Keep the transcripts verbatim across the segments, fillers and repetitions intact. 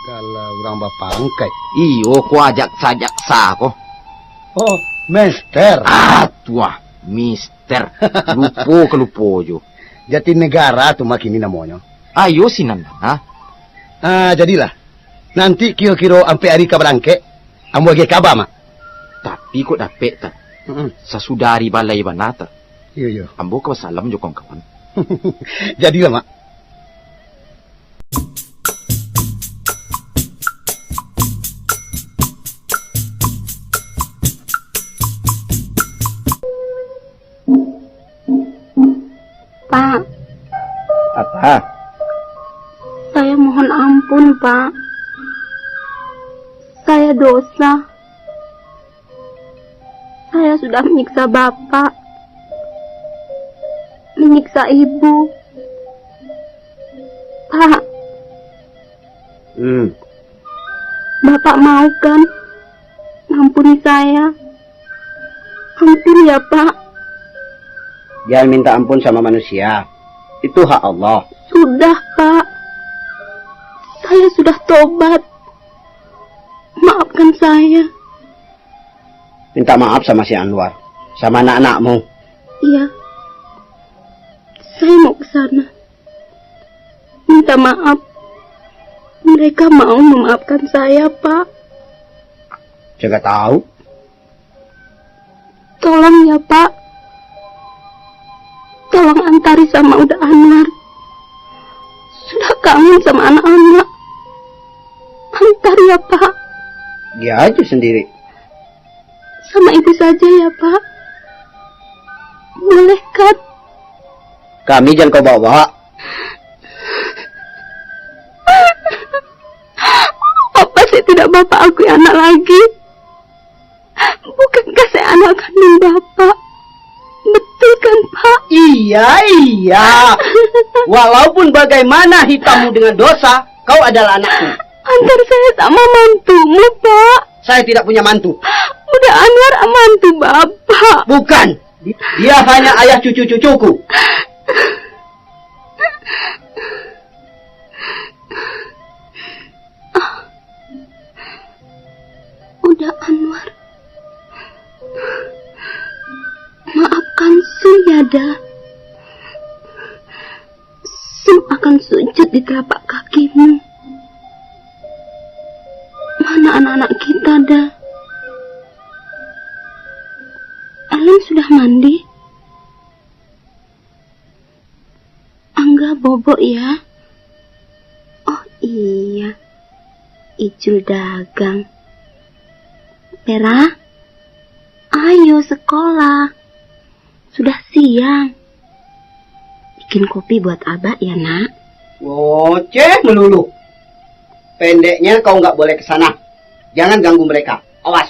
Kalau urang bapangkek. Iyo, ko ajak sajak sa ko. Oh, Mister. Ah, tuah, Mister. Lupo ka lupo jo. Jatinegara tu mah kini namonyo. Ayo sinan, ha? Ah, jadilah. Nanti kiro-kiro ampek ari ka barangkek, ambo agiah kaba, Mak. Tapi kok dapek, Tan? Mm-mm. Sasudah ari balai bana, Tan. Iyo, iyo. Ambo ka basalam jo kawan-kawan. Jadilah, Mak. Pak. Apa? Saya mohon ampun, Pak. Saya dosa. Saya sudah menyiksa Bapak, menyiksa Ibu. Pak. Hmm. Bapak mau kan mengampuni saya? Ampun ya, Pak. Jangan minta ampun sama manusia. Itu hak Allah. Sudah, Pak. Saya sudah tobat. Maafkan saya. Minta maaf sama si Anwar, sama anak-anakmu. Iya. Saya mau ke sana. Minta maaf. Mereka mau memaafkan saya, Pak. Siapa tahu. Tolong ya, Pak. Tolong antari sama Uda Anwar. Sudah kangen sama anak-anak. Antar ya, Pak. Dia aja sendiri. Sama ibu saja ya, Pak. Boleh kan? Kami jangan kau bawa-bawa. Apa sih tidak Bapak akui anak lagi? Bukankah saya anak kandung Bapak? Betul kan, Pak? Iya, iya. Walaupun bagaimana hitammu dengan dosa, kau adalah anakku. Antar saya sama mantumu, Pak. Saya tidak punya mantu. Uda Anwar mantu Bapak. Bukan. Dia hanya ayah cucu-cucuku. Uda Anwar, maafkan Sun ya, Da. Sun akan sujud di telapak kakimu. Mana anak-anak kita, Da? Ellen sudah mandi? Angga bobok ya? Oh iya, Ijul dagang. Vera, ayo sekolah. Sudah siang. Bikin kopi buat abak ya, Nak. Ngoceh melulu. Pendeknya kau nggak boleh ke sana. Jangan ganggu mereka. Awas.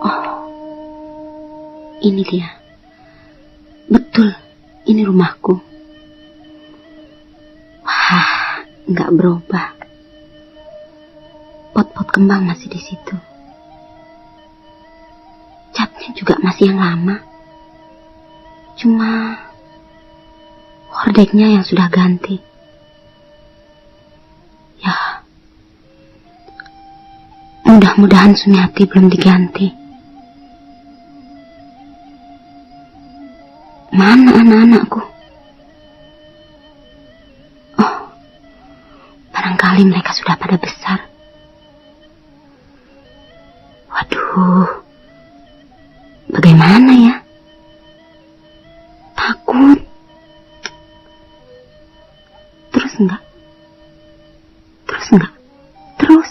Oh, ini dia. Betul, ini rumahku. Wah, nggak berubah. Pot-pot kembang masih di situ. Catnya juga masih yang lama. Cuma hordengnya yang sudah ganti. Ya, mudah-mudahan Sumiati belum diganti. Mana anak-anakku? Oh, barangkali mereka sudah pada besar. Waduh, bagaimana ya? Takut. Terus enggak? Terus enggak? Terus?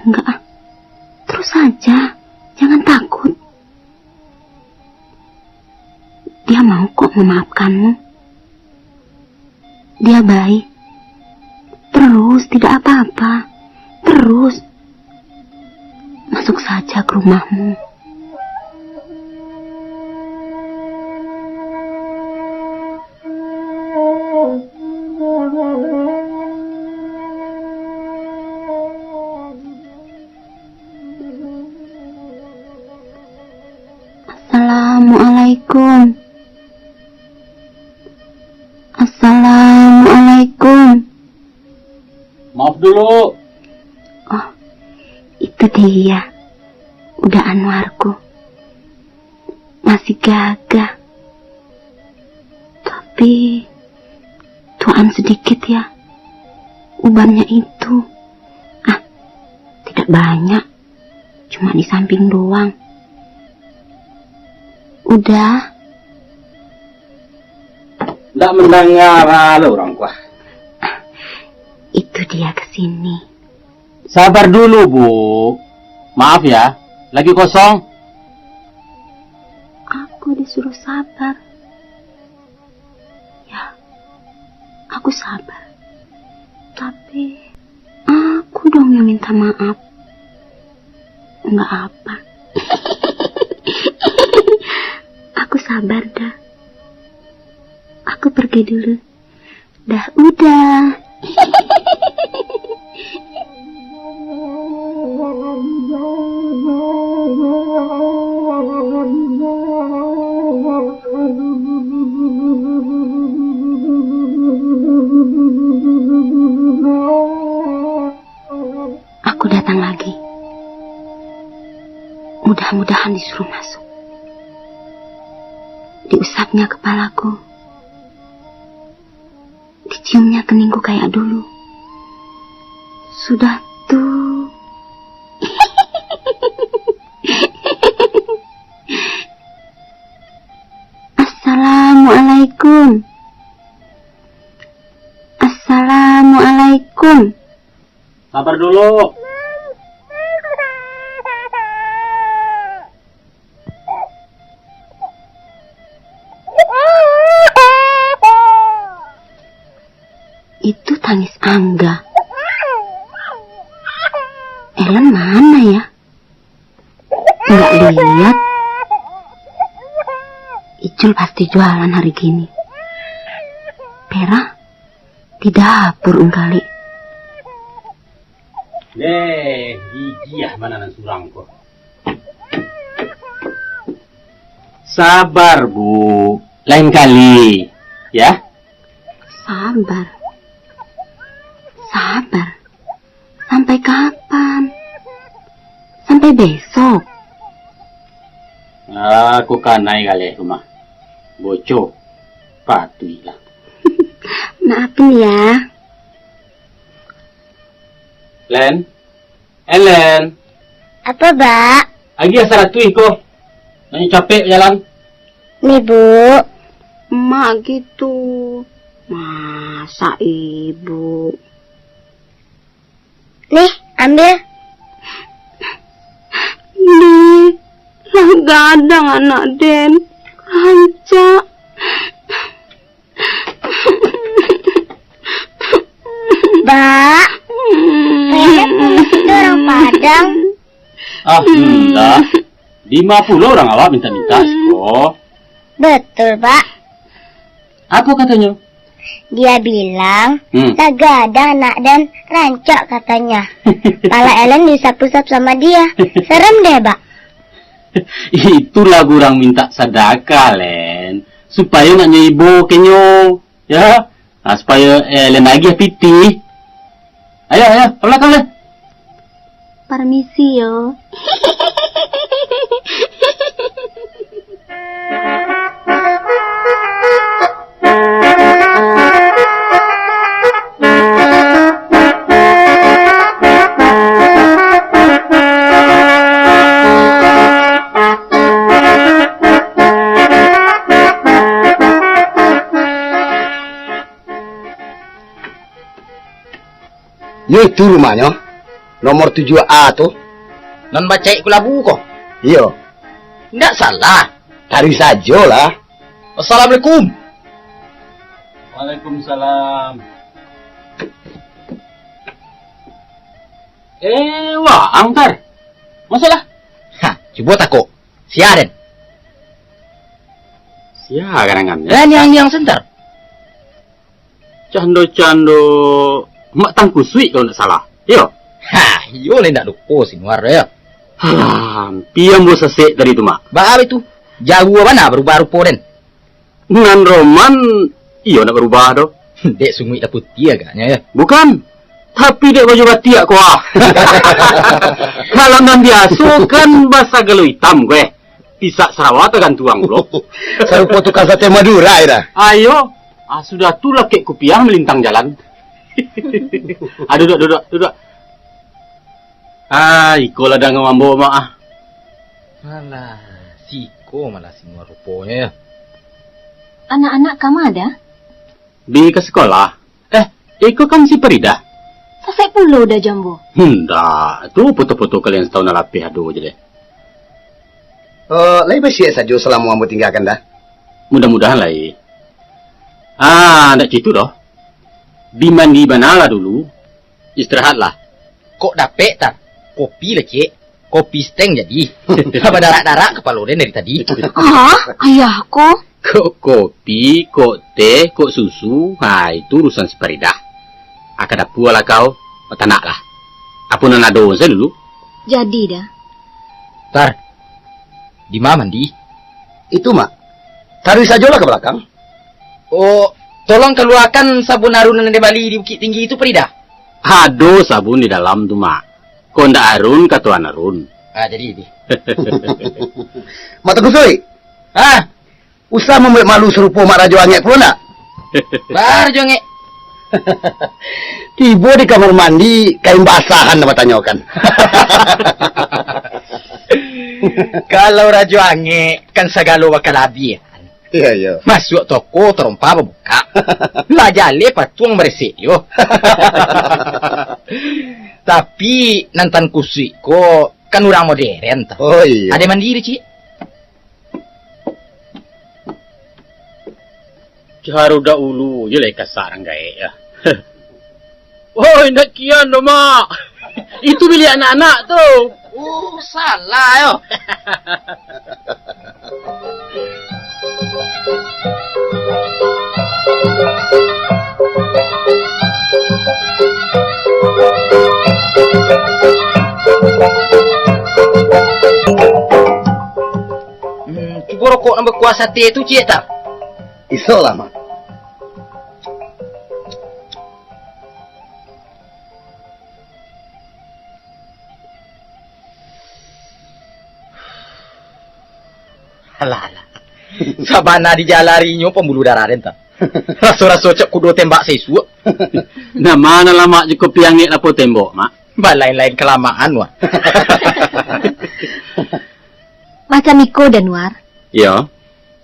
Enggak ah. Terus saja. Jangan takut. Dia mau kok memaafkanmu. Dia baik. Terus, tidak apa-apa. Terus. Masuk saja ke rumahmu. Assalamualaikum. Assalamualaikum. Maaf dulu. Oh, itu dia. Uda Anwarku. Masih gagah. Tapi, tuaan sedikit ya. Ubannya itu. Ah, tidak banyak. Cuma di samping doang. Uda? Ndak mandanga lo urang ko ah. Itu dia ke sini. Sabar dulu, Bu. Maaf ya, lagi kosong. Aku disuruh sabar. Ya, aku sabar. Tapi, aku dong yang minta maaf. Enggak apa. Aku sabar dah. Aku pergi dulu. Dah, udah. Aku datang lagi. Mudah-mudahan disuruh masuk. Diusapnya kepalaku. Diciumnya keningku kayak dulu. Sudah tu. Assalamualaikum. Assalamualaikum. Sabar dulu. Itu tangis Angga. Ellen mana ya? Nggak lihat. Icul pasti jualan hari gini. Pera di dapur ungkali. Deh, gigiah mana nan surang ko. Sabar, Bu. Lain kali, ya. Sabar. Sabar. Sampai kapan? Sampai besok? Aku kanai galeh rumah. Boco. Patuiklah. Maafin ya. Len. Elen. Apa, Bak? Agiah saratuih ko. Nak capek jalan. Nih, Bu. Mak gitu. Masa ibu? Nih, ambil. Nih, lah gadang anak den. Rancak. Bak, kayaknya kumis itu orang Padang. Ah, enggak. Dima pulo urang awak minta-minta siko. Betul, Bak. Apo katonyo? Dia bilang, hmm, lah gadang anak den, rancak katanya. Pala Elen diusap-usap sama dia. Serem deh, Bak. Itulah urang minta sadakah, Len. Supayo nak nyo ibo kenyo. Ya, ah, supayo, eh, Len agiah pitih. Ayo, ayo, ka balakang, Len. Parmisi yo. Yo itu rumahnyo, nomor tujuah A tu. Nan bacaik kulabu ko? Iyo. Ndak salah. Taruih sajolah. Assalamualaikum. Waalaikumsalam. Eh, wah, Angkar. Masalah? Ha, cubo takok. Sia den? Sia karangan, ya? Eh, niang-niang senter. Cando-cando Mak Tangkusuik kalau ndak salah. Iyo. Ha, iyo lai ndak lupo si Nuar, ya. Halah, ampiang bo sasek tadi tu, Mak. Baa itu? Jauah bana barubah rupo den. Nan roman, iyo ndak barubah doh. Dek sunguik lah putiah agaknyo, ya. Bukan. Tapi dek baju batiak ko ah. Kalau nan biaso kan basagalo itam ko, eh. Pisak sarawa tagantuang pulo. Sarupo tukang sate Madura, ya dah. Ayo. Ah, sudah tu lakek kupiah malintang jalan. Ah, duduk, duduk, duduk. Ah, iko lah danga ambo, Mak, ah. Alah, siko malah si Nuar ruponyo, ya. Anak-anak kama dah? Bi ka sikolah. Eh, iko kan si Faridah. Sasek pulo dah jambo. Ndak, tu foto-foto kalian satahun nan lapeh ado je deh. Eh, lai basiak sajo salamo ambo tinggakan dah. Mudah-mudahan lai. Ah, ndak citu doh. Bi mandi banalah dulu. Istirahatlah. Kok dapek, Tar? Kopi lah, Cik. Kopi steng jadi. Badarak-darak kapalo den dari tadi. Ah, ayah ko. Kok kopi, kok teh, kok susu, ha, itu urusan si Faridah. Ah, ka dapua lah kau, batanaklah. Apo nan ado sajo dulu. Jadi dah. Tar, di ma mandi? Itu, Mak. Taruih sajolah ka balakang. Oh, tolong kaluakan sabun arun nan den bali di Bukik Tinggi itu, Faridah. Ado sabun di dalam tu, Mak. Kok ndak arun, kato an arun. Ah, jadi, jadi. Mak Tangkusuik. Ah, usah mambuek malu sarupo Mak Rajo Angek pulo ndak? Baa Rajo Angek? Tibo di kamar mandi, kain basahan lah batanyokan. Kalau Rajo Angek, kan sagalo bakalabiahan. Iyo, iyo. Masuak toko, tarompa babukak. Lah jaleh patuang baresek yo. Tapi, nan Tangkusuik ko, kan urang moderen, toh. Oh, iyo. Ado mandi di, Cik? Caro dahulu je lai kasak urang gaek, ah. Oh, indak kian doh, Mak. Itu bilik anak-anak tu. Oh, salah yo. Hmm, cubo rokok nan bakuah sate tu, ciek, Tar. Isok lah, Mak. Alah, alah. Sabana dijalarinyo pambuluah darah den, Tar. Raso-raso cak kudo tembak saisuak. Nah, ma nan lamak jo kopi angek lapau tembok, Mak? Balain-lain kalamaan, wah. Macam iko, Danuar. Iyo.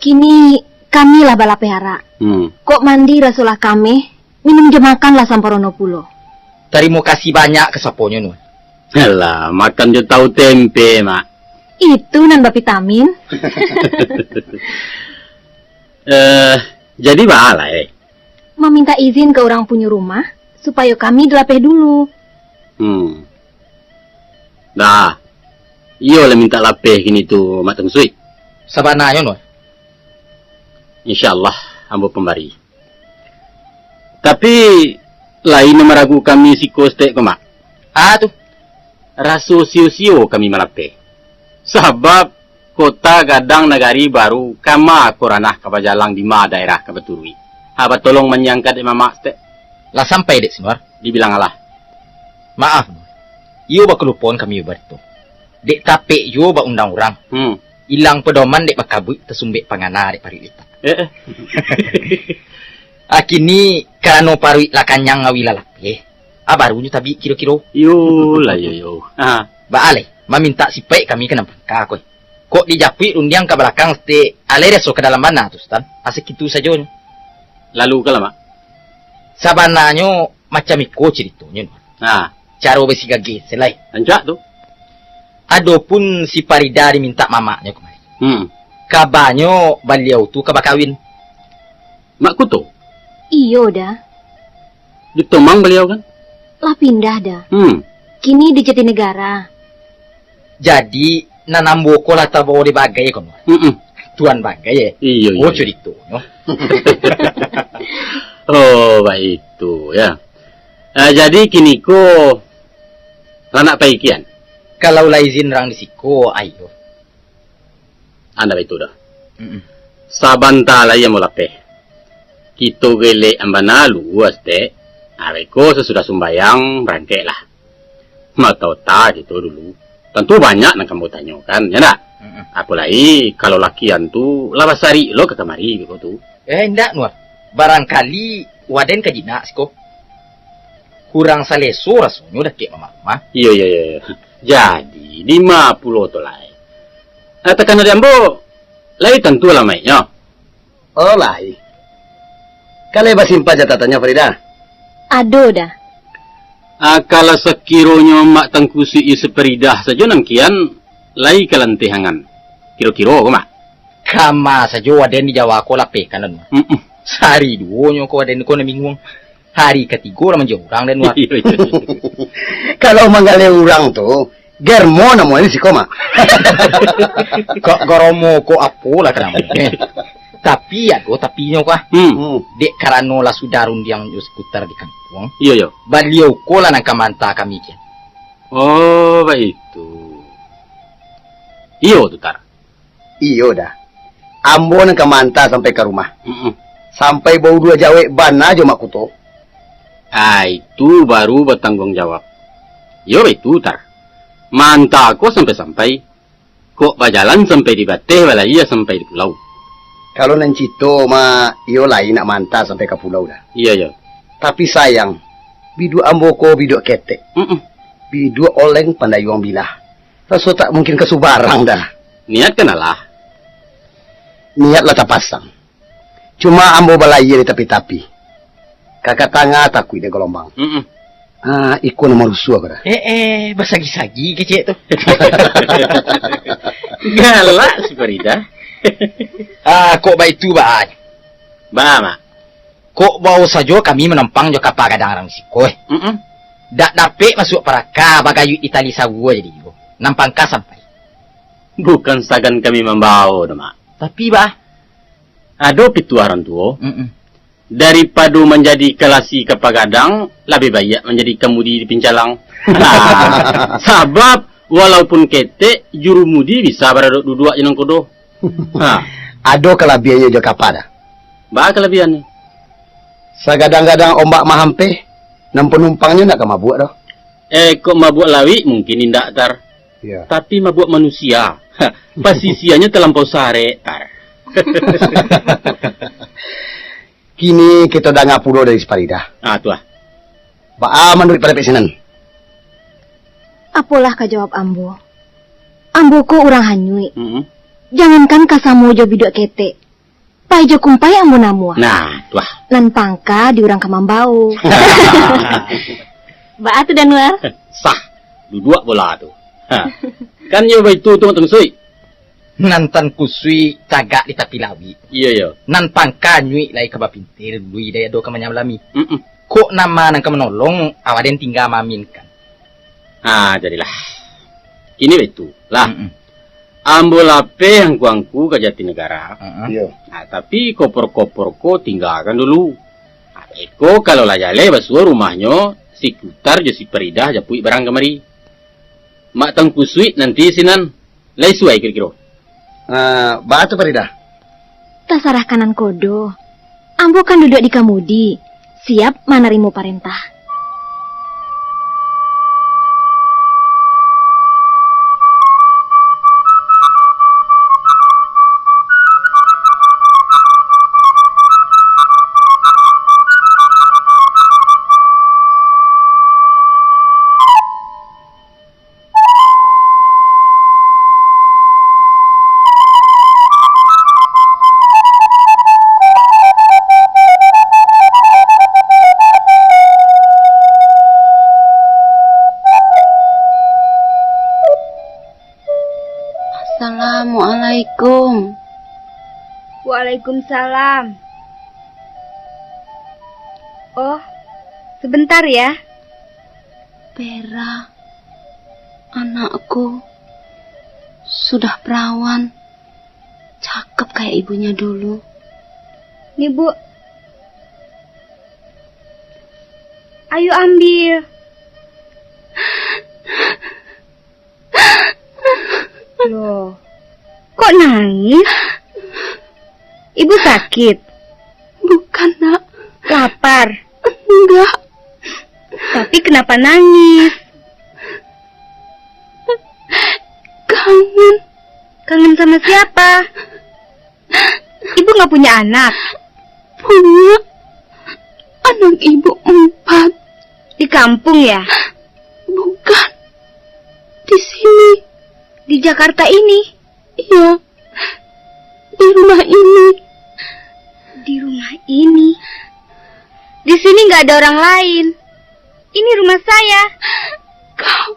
Kini kami lah balapeh arak. Hmm. Kok mandi raso lah kameh, minum jo makan lah samparono pulo. Tarimo kasih banyak ka saponyo, Nuan. Alah, makan jo tahu tempe, Mak. Itu nan bavitamin. Eh, jadi baa lai, eh? Mamintak izin ka urang punyo rumah, supayo kami dilapeh dulu. Hmm. Dah. Iyo lah mintak lapeh kini tu, Mak Tangsuik. Sabananyo, Nuan. Insya Allah, ambo pambari. Tapi, lain nan maragu kami siko saketek ko, Mak. Ah, tu. Raso sio-sio kami malapeh. Sabab, kota gadang nagari baru, kama ko ranah ka bajalang, dima daerah ka baturuik. Ha, batolong manyiangkan dek mamak saketek. Lah sampai dek si Nuar? Dibilang alah. Maaf, Nuar. Iyo bakalupoan kami barito. Dek tapek juo baundang urang. Hmm. Ilang padoman dek bakabuik, tasumbek pangana dek paruik litak. Eh, eh. Ah, kini karano paruik lah kanyang, awi lah lapeh. Ah, baru nyo tabik kiro-kiro. Yo lah, yo, yo. Ah. Baa lai, mamintak sipaik kami ka nan pangka ko. Kok dijapuik rundiang ka balakang saketek, alai raso ka dalam bana tu, Sutan. Asa kitu sajonyo. Lalu ka lah, Mak? Sabananyo macam iko caritonyo, Nuan. Ha. Caro basigageh se lai. Rancak tu. Adopun si Parida dimintak mamaknyo kamari. Hmm. Kabanyo baliau tu ka bakawin. Mak Kuto? Iyo, Da. Di Tomang baliau, kan? Lah pindah, Da. Hmm. Kini di Jatinegara. Jadi, nan ambo ko lah tabawa di bagai ko, Nuar? Mm-mm. Tuan bagai, eh? Iyo, iyo, Oh, iyo. curitonyo. Oh, baitu, ya. Ah, jadi, kini ko lah nak pai kian? Kalau lah izin rang di siko, ayo. Anda baitu doh. Mm-mm. Sabanta lai ambo lapeh. Kito gelek ambana luas, Tek. Abeko sasudah sumbayang, barangkeklah. Mata otak kito dulu. Tantu banyak nan ka ambo tanyokan, ya ndak? Mm-mm. Apo lai, kalau lakian tu lah basarik lo ka kamari, beko tu. Eh, indak, Nuar. Barangkali waden ka jinak siko. Kurang saleso rasonyo dakek mamak rumah. Iyo, iyo, iyo, iyo. Jadi, dima pulo tu lai? Ah, takana di ambo, lai tantu alamaiknyo? Oh, lai. Ka lai basimpan catatannyo, Farida? Ado, Da. Ah, kalau sakironyo Mak Tangku Suik Saparidah sajo nan kian, lai ka lanteh angan. Kiro-kiro ko, Mak? Kama sajo waden di Jawa ko lapehkan, Nuar. Mm-mm. Sahari duonyo ko waden ko nan binguang. Hari katigo lah manjadi urang, Nuar. Iyo, iyo, iyo. Kalau manggaleh urang tu, Germo namonyo di siko, Mak. Kok Geromo, kok apolah ka namonyo, eh. Tapi ado tapinyo, Kak. Hmm. Hmm. Dek karano lah sudah rundiang jo Sikutar di kampuang. Iyo, iyo. Baliau ko lah nan ka maanta kami, kian. Oh, baitu. Iyo tu, Tar. Iyo, Da. Ambo nan ka maanta sampai ka rumah. Mm-mm. Sampai bauduah jawek bana jo Mak Kuto. Ah, itu baru batangguang jawab. Iyo baitu, Tar. Maanta ko sampai-sampai. Kok bajalan sampai di bateh, balayia sampai di pulau. Kalau nan cito, Mak, iyo lai nak maanta sampai ka pulau, Da. Iyo, iyo. Tapi sayang, biduak ambo ko biduak ketek. Mm-mm. Biduak oleng pandayuang bilah. Raso tak mungkin ka subarang, Da. Niat kan alah. Niat lah tapasang. Cuma ambo balayia di tapi-tapi. Kakak tangah takuik dek galombang. Mm-mm. Ah, iko nan marusuah ko, Da. Eh, eh, basagi-sagi kecek tu. Galak si Farida. Ah, kok baitu, Baa? Baa, Mak? Kok bao sajo kami manampang jo kapa gadang rang siko, eh? Mm-mm. Dak dapek masuak paraka, bagayuik di tali sawu jadi juo. Nan pangka sampai. Bukan sagan kami mambao doh, Mak. Tapi, Baa? Ado pituah rang tuo. Mm-mm. Daripado manjadi kalasi kapa gadang, labiah baiak manjadi kamudi di pincalang. Sabab, walaupun ketek, jurumudi bisa baradok duduak jo nangkodo. Ha. Ado kalabiahannyo jo kapa, Da? Baa kalabiahannyo? Sagadang-gadang ombak mahampeh, nan panumpangnyo ndak ka mabuak doh. Eh, kok mabuak lauik mungkin indak, Tar. Iyo. Tapi mabuak manusia, ha, pasisianyo talampau sarek, Tar. Kini kito danga pulo dari si Farida. Ah, tu ah. Baa manuruik pandapek sinan? Apolah ka jawab ambo? Ambo ko urang hanyuik. Mm-mm. Jangankan ka samo jo biduak ketek, pai jo kumpai ambo namuah. Nah, tu ah. Nan pangka di urang ka mambao. Baa tu, Danuar? Sah. Duduak bola tu. Ha. Kan iyo baitu tu, Mak Tangku Suik? Nan Tangku Suik tagak di tapi lauik. Iyo, iyo. Nan pangka nyuik lai ka bapintir, lui dai ado ka manyalami. Mm-mm. Kok nama nan ka manolong, awaden tingga maaminkan. Ha, jadilah. Kini baitu lah. Mm-mm. Ambo lapeh angku-angku ka Jatinegara. Mm-mm. Iyo. Nah, tapi kopor-kopor ko tinggakan dulu. Nah, beko kalau lah jaleh basuo rumahnyo, si Kutar jo si Faridah japuik barang kamari. Mak Tangku Suik nanti sinan. Lai suai kiro-kiro? Ah, baa tu, Faridah? Tasarah ka nan kodo. Ambo kan duduak di kamudi, siap manarimo parentah. Assalamualaikum. Waalaikumsalam. Oh, sebentar ya. Pera, anakku, sudah perawan, cakep kayak ibunya dulu. Nih, Bu. Ayo ambil. Loh, kok nangis? Ibu sakit? Bukan, Nak. Lapar? Enggak. Tapi kenapa nangis? Kangen. Kangen sama siapa? Ibu nggak punya anak? Punya. Anak ibu empat. Di kampung ya? Bukan. Di sini. Di Jakarta ini? Iya. Di rumah ini. Di rumah ini? Di sini nggak ada orang lain. Ini rumah saya. Kau,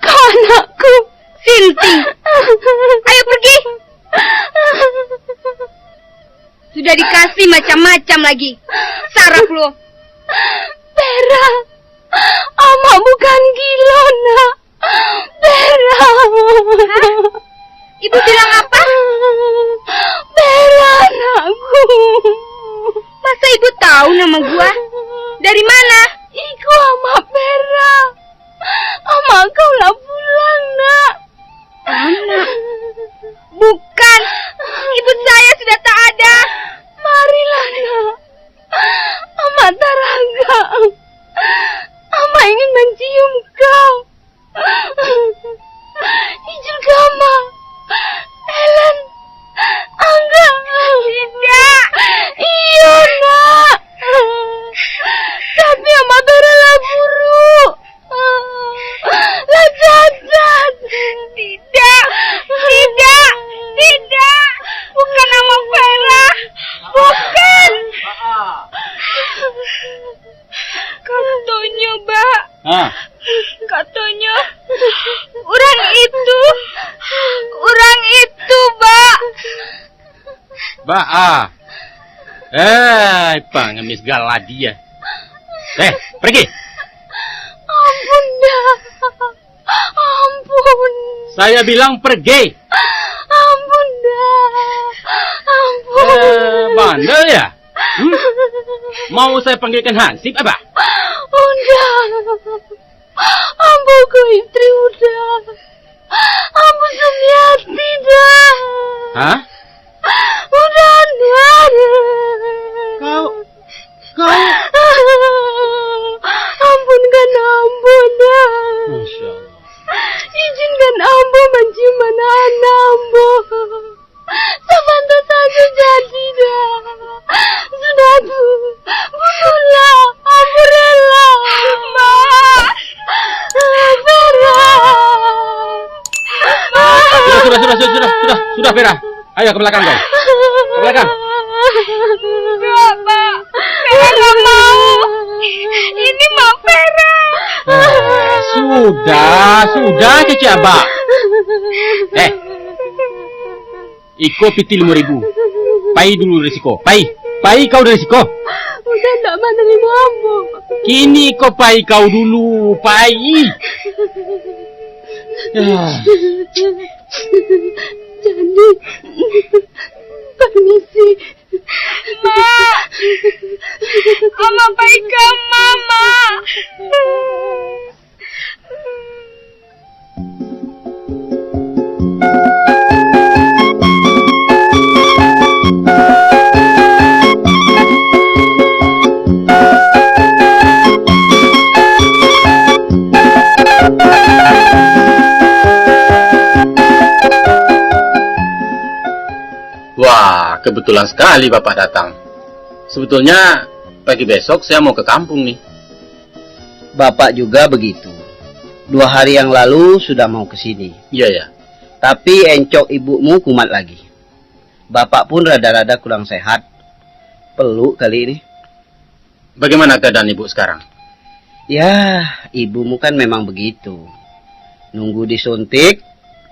kau anakku. Sinti. Ayo pergi. Sudah dikasih macam-macam lagi. Sarap lo. Pera, Amak bukan gilo, Nak. Pera. Hah? Ibu bilang apa? Pera, anakku. Masa ibu tahu nama gua? Dari mana? Iko Amak Pera. Amak kau lah pulang, Nak. Amak? Bukan. Ibu saya sudah tak ada. Marilah, Nak. Amak taragak. Amak ingin mancium kau. Izinkan Amak. Ellen. Angga. Tidak. Iyo, Nak. Tapi Amak Pera lah buruak. Lah cacat. Tidak. Tidak. Tidak. Bukan Amak Pera. Bukan. Katonyo, Bak. Ah. Katonyo, urang itu, urang itu, Bak. Bak, ah. Eh, pangemis galadi ya. Eh, pergi. Ampun, Dah. Ampun. Saya bilang pergi. Ampun, Dah. Ampun. Eh, bandel ya? Hmm? Mau saya panggilkan hansip, apa? Udah. Ambo ko istri Uda. Ambo Sumiati, Da. Hah? Uda, Da. Kau, kau. Ampunkan ambo, Da. Masya Allah. Izinkan ambo mancium anak-anak ambo. Sabantar sajo jadi, Da. Sudah tu, bunuhlah, ambo rela. Mak. Pera. Sudah, sudah, sudah, sudah, sudah, sudah, sudah, Pera. Ayo ke belakang kau. Ke belakang. Enggak, Pak. Pera nggak mau. Ini Mak Pera. Ah, sudah, sudah, kecil abah. Eh, iko pitih limo ribu. Pai dulu dari siko. Pai. Pai kau dari siko. Uda ndak manarimo ambo. Kini ko pai kau dulu. Pai. Ah. Jadi, permisi. Mak. Amak pai ka Mak. Wah, kebetulan sekali Bapak datang. Sebetulnya, pagi besok saya mau ke kampung nih. Bapak juga begitu. Dua hari yang lalu sudah mau ke sini. Iya, ya. Tapi encok ibumu kumat lagi. Bapak pun rada-rada kurang sehat. Peluk kali ini. Bagaimana keadaan ibu sekarang? Ya, ibumu kan memang begitu. Nunggu disuntik,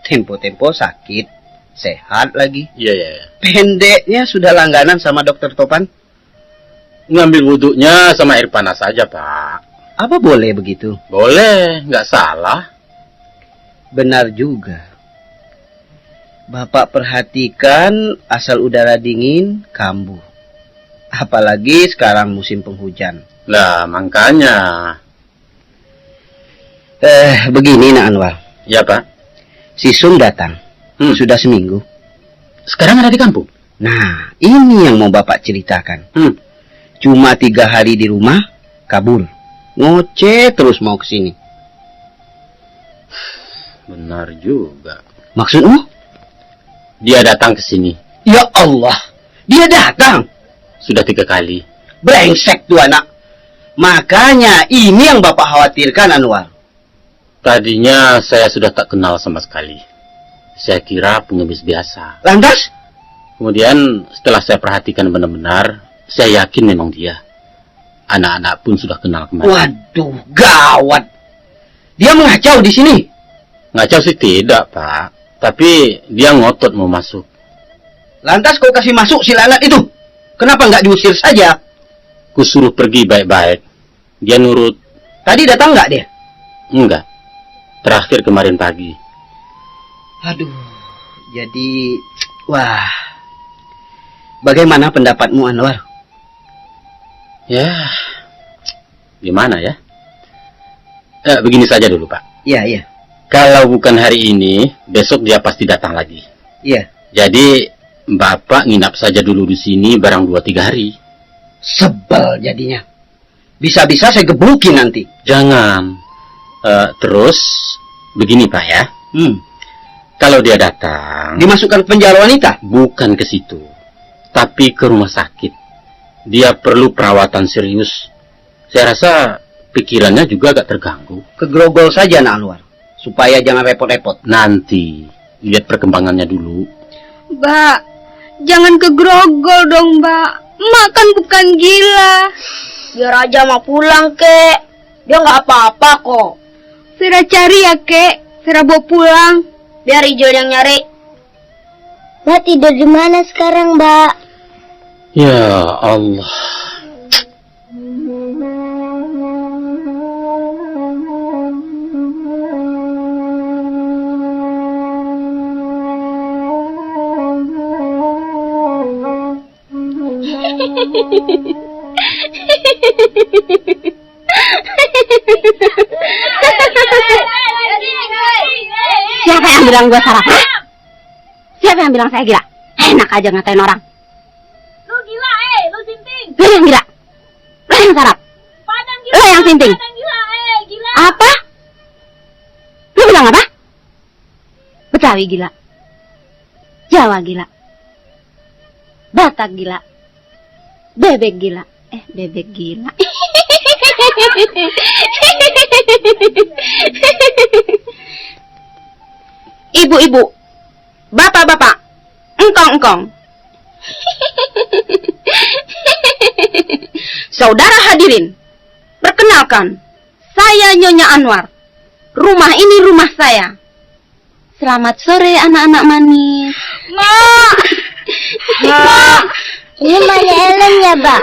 tempo-tempo sakit, sehat lagi. Iya, iya, iya. Pendeknya sudah langganan sama dokter Topan. Ngambil wuduknya sama air panas saja, Pak. Apa boleh begitu? Boleh, nggak salah. Benar juga. Bapak perhatikan, asal udara dingin, kambuh. Apalagi sekarang musim penghujan. Lah, makanya. Eh, begini, Nak Anwar. Ya, Pak. Si Sum datang. Hmm. Sudah seminggu. Sekarang ada di kampung? Nah, ini yang mau Bapak ceritakan. Hmm. Cuma tiga hari di rumah, kabur. Ngoceh terus mau ke sini. Benar juga. Maksudmu? Dia datang ke sini. Ya Allah, dia datang. Sudah tiga kali. Brengsek tu anak. Makanya ini yang Bapak khawatirkan, Anwar. Tadinya saya sudah tak kenal sama sekali. Saya kira pengemis biasa. Lantas? Kemudian setelah saya perhatikan benar-benar, saya yakin memang dia. Anak-anak pun sudah kenal kemarin. Waduh, gawat. Dia mengacau di sini? Ngacau sih tidak, Pak. Tapi dia ngotot mau masuk. Lantas kau kasih masuk si laknat itu? Kenapa nggak diusir saja? Kusuruh pergi baik-baik. Dia nurut. Tadi datang nggak dia? Enggak. Terakhir kemarin pagi. Aduh, jadi, wah. Bagaimana pendapatmu, Anwar? Ya, gimana ya? Eh, begini saja dulu, Pak. Iya, iya. Kalau bukan hari ini, besok dia pasti datang lagi. Iya. Jadi, Bapak nginap saja dulu di sini barang dua tiga hari. Sebel jadinya. Bisa-bisa saya gebukin nanti. Jangan. Eh, terus, begini, Pak, ya. Hmm. Kalau dia datang, dimasukkan ke penjara wanita? Bukan ke situ, tapi ke rumah sakit. Dia perlu perawatan serius. Saya rasa pikirannya juga agak terganggu. Kegrogol saja, Nak Anwar, supaya jangan repot-repot. Nanti, lihat perkembangannya dulu. Mbak, jangan kegrogol dong, Mbak. Emak kan bukan gila. Biar aja Mak pulang, Kek. Dia nggak apa-apa kok. Sera cari ya, Kek. Sera bawa pulang. Biar Ijul yang nyari. Mbak tidur di mana sekarang, Mbak? Ya Allah. Siapa yang bilang gua sarap? Hah? Siapa yang bilang saya gila? Enak aja ngatain orang. Lu gila, eh, lu sinting. Lu yang gila. Lu yang sarap. Padang gila. Lu yang sinting. Padang gila, eh, gila. Apa? Lu bilang apa? Betawi gila. Jawa gila. Batak gila. Bebek gila. Eh, bebek gila. Ibu-ibu, bapak-bapak, engkong-engkong. Saudara hadirin, perkenalkan, saya Nyonya Anwar. Rumah ini rumah saya. Selamat sore, anak-anak manis. Mak. Mak. Ini banyak helm ya, Mbak?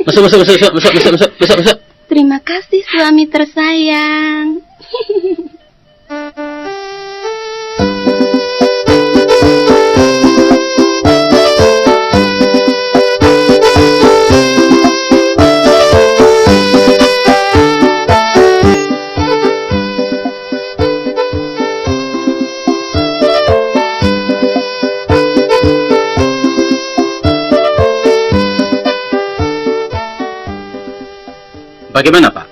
Masuk, masuk, masuk, masuk, masuk, masuk, masuk, masuk, masuk. Terima kasih, suami tersayang. Bagaimana, Pak?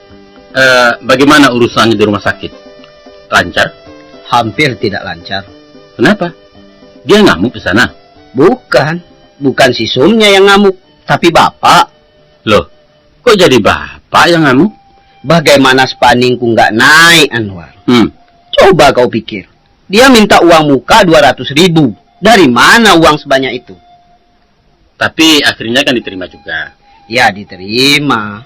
Eh, bagaimana urusannya di rumah sakit? Lancar? Hampir tidak lancar. Kenapa? Dia ngamuk di sana? Bukan. Bukan si Sumnya yang ngamuk, tapi Bapak. Loh, kok jadi Bapak yang ngamuk? Bagaimana spandingku nggak naik, Anwar? Hmm. Coba kau pikir. Dia minta uang muka dua ratus ribu. Dari mana uang sebanyak itu? Tapi akhirnya kan diterima juga. Ya, diterima.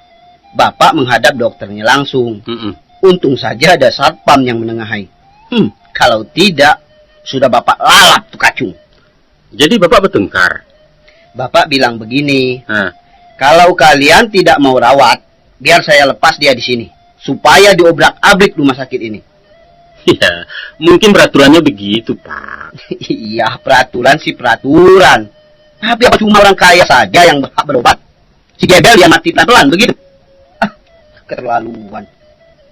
Bapak menghadap dokternya langsung. Mm-mm. Untung saja ada satpam yang menengahai. Hmm, kalau tidak, sudah Bapak lalap tu kacung. Jadi Bapak bertengkar? Bapak bilang begini, Hah? Kalau kalian tidak mau rawat, biar saya lepas dia di sini, supaya diobrak-abrik rumah sakit ini. Ya, mungkin peraturannya begitu, Pak. Iya, peraturan sih peraturan. Tapi apa cuma orang kaya saja yang berhak berobat? Si Gebel dia mati pelan-pelan begitu. Ah, keterlaluan.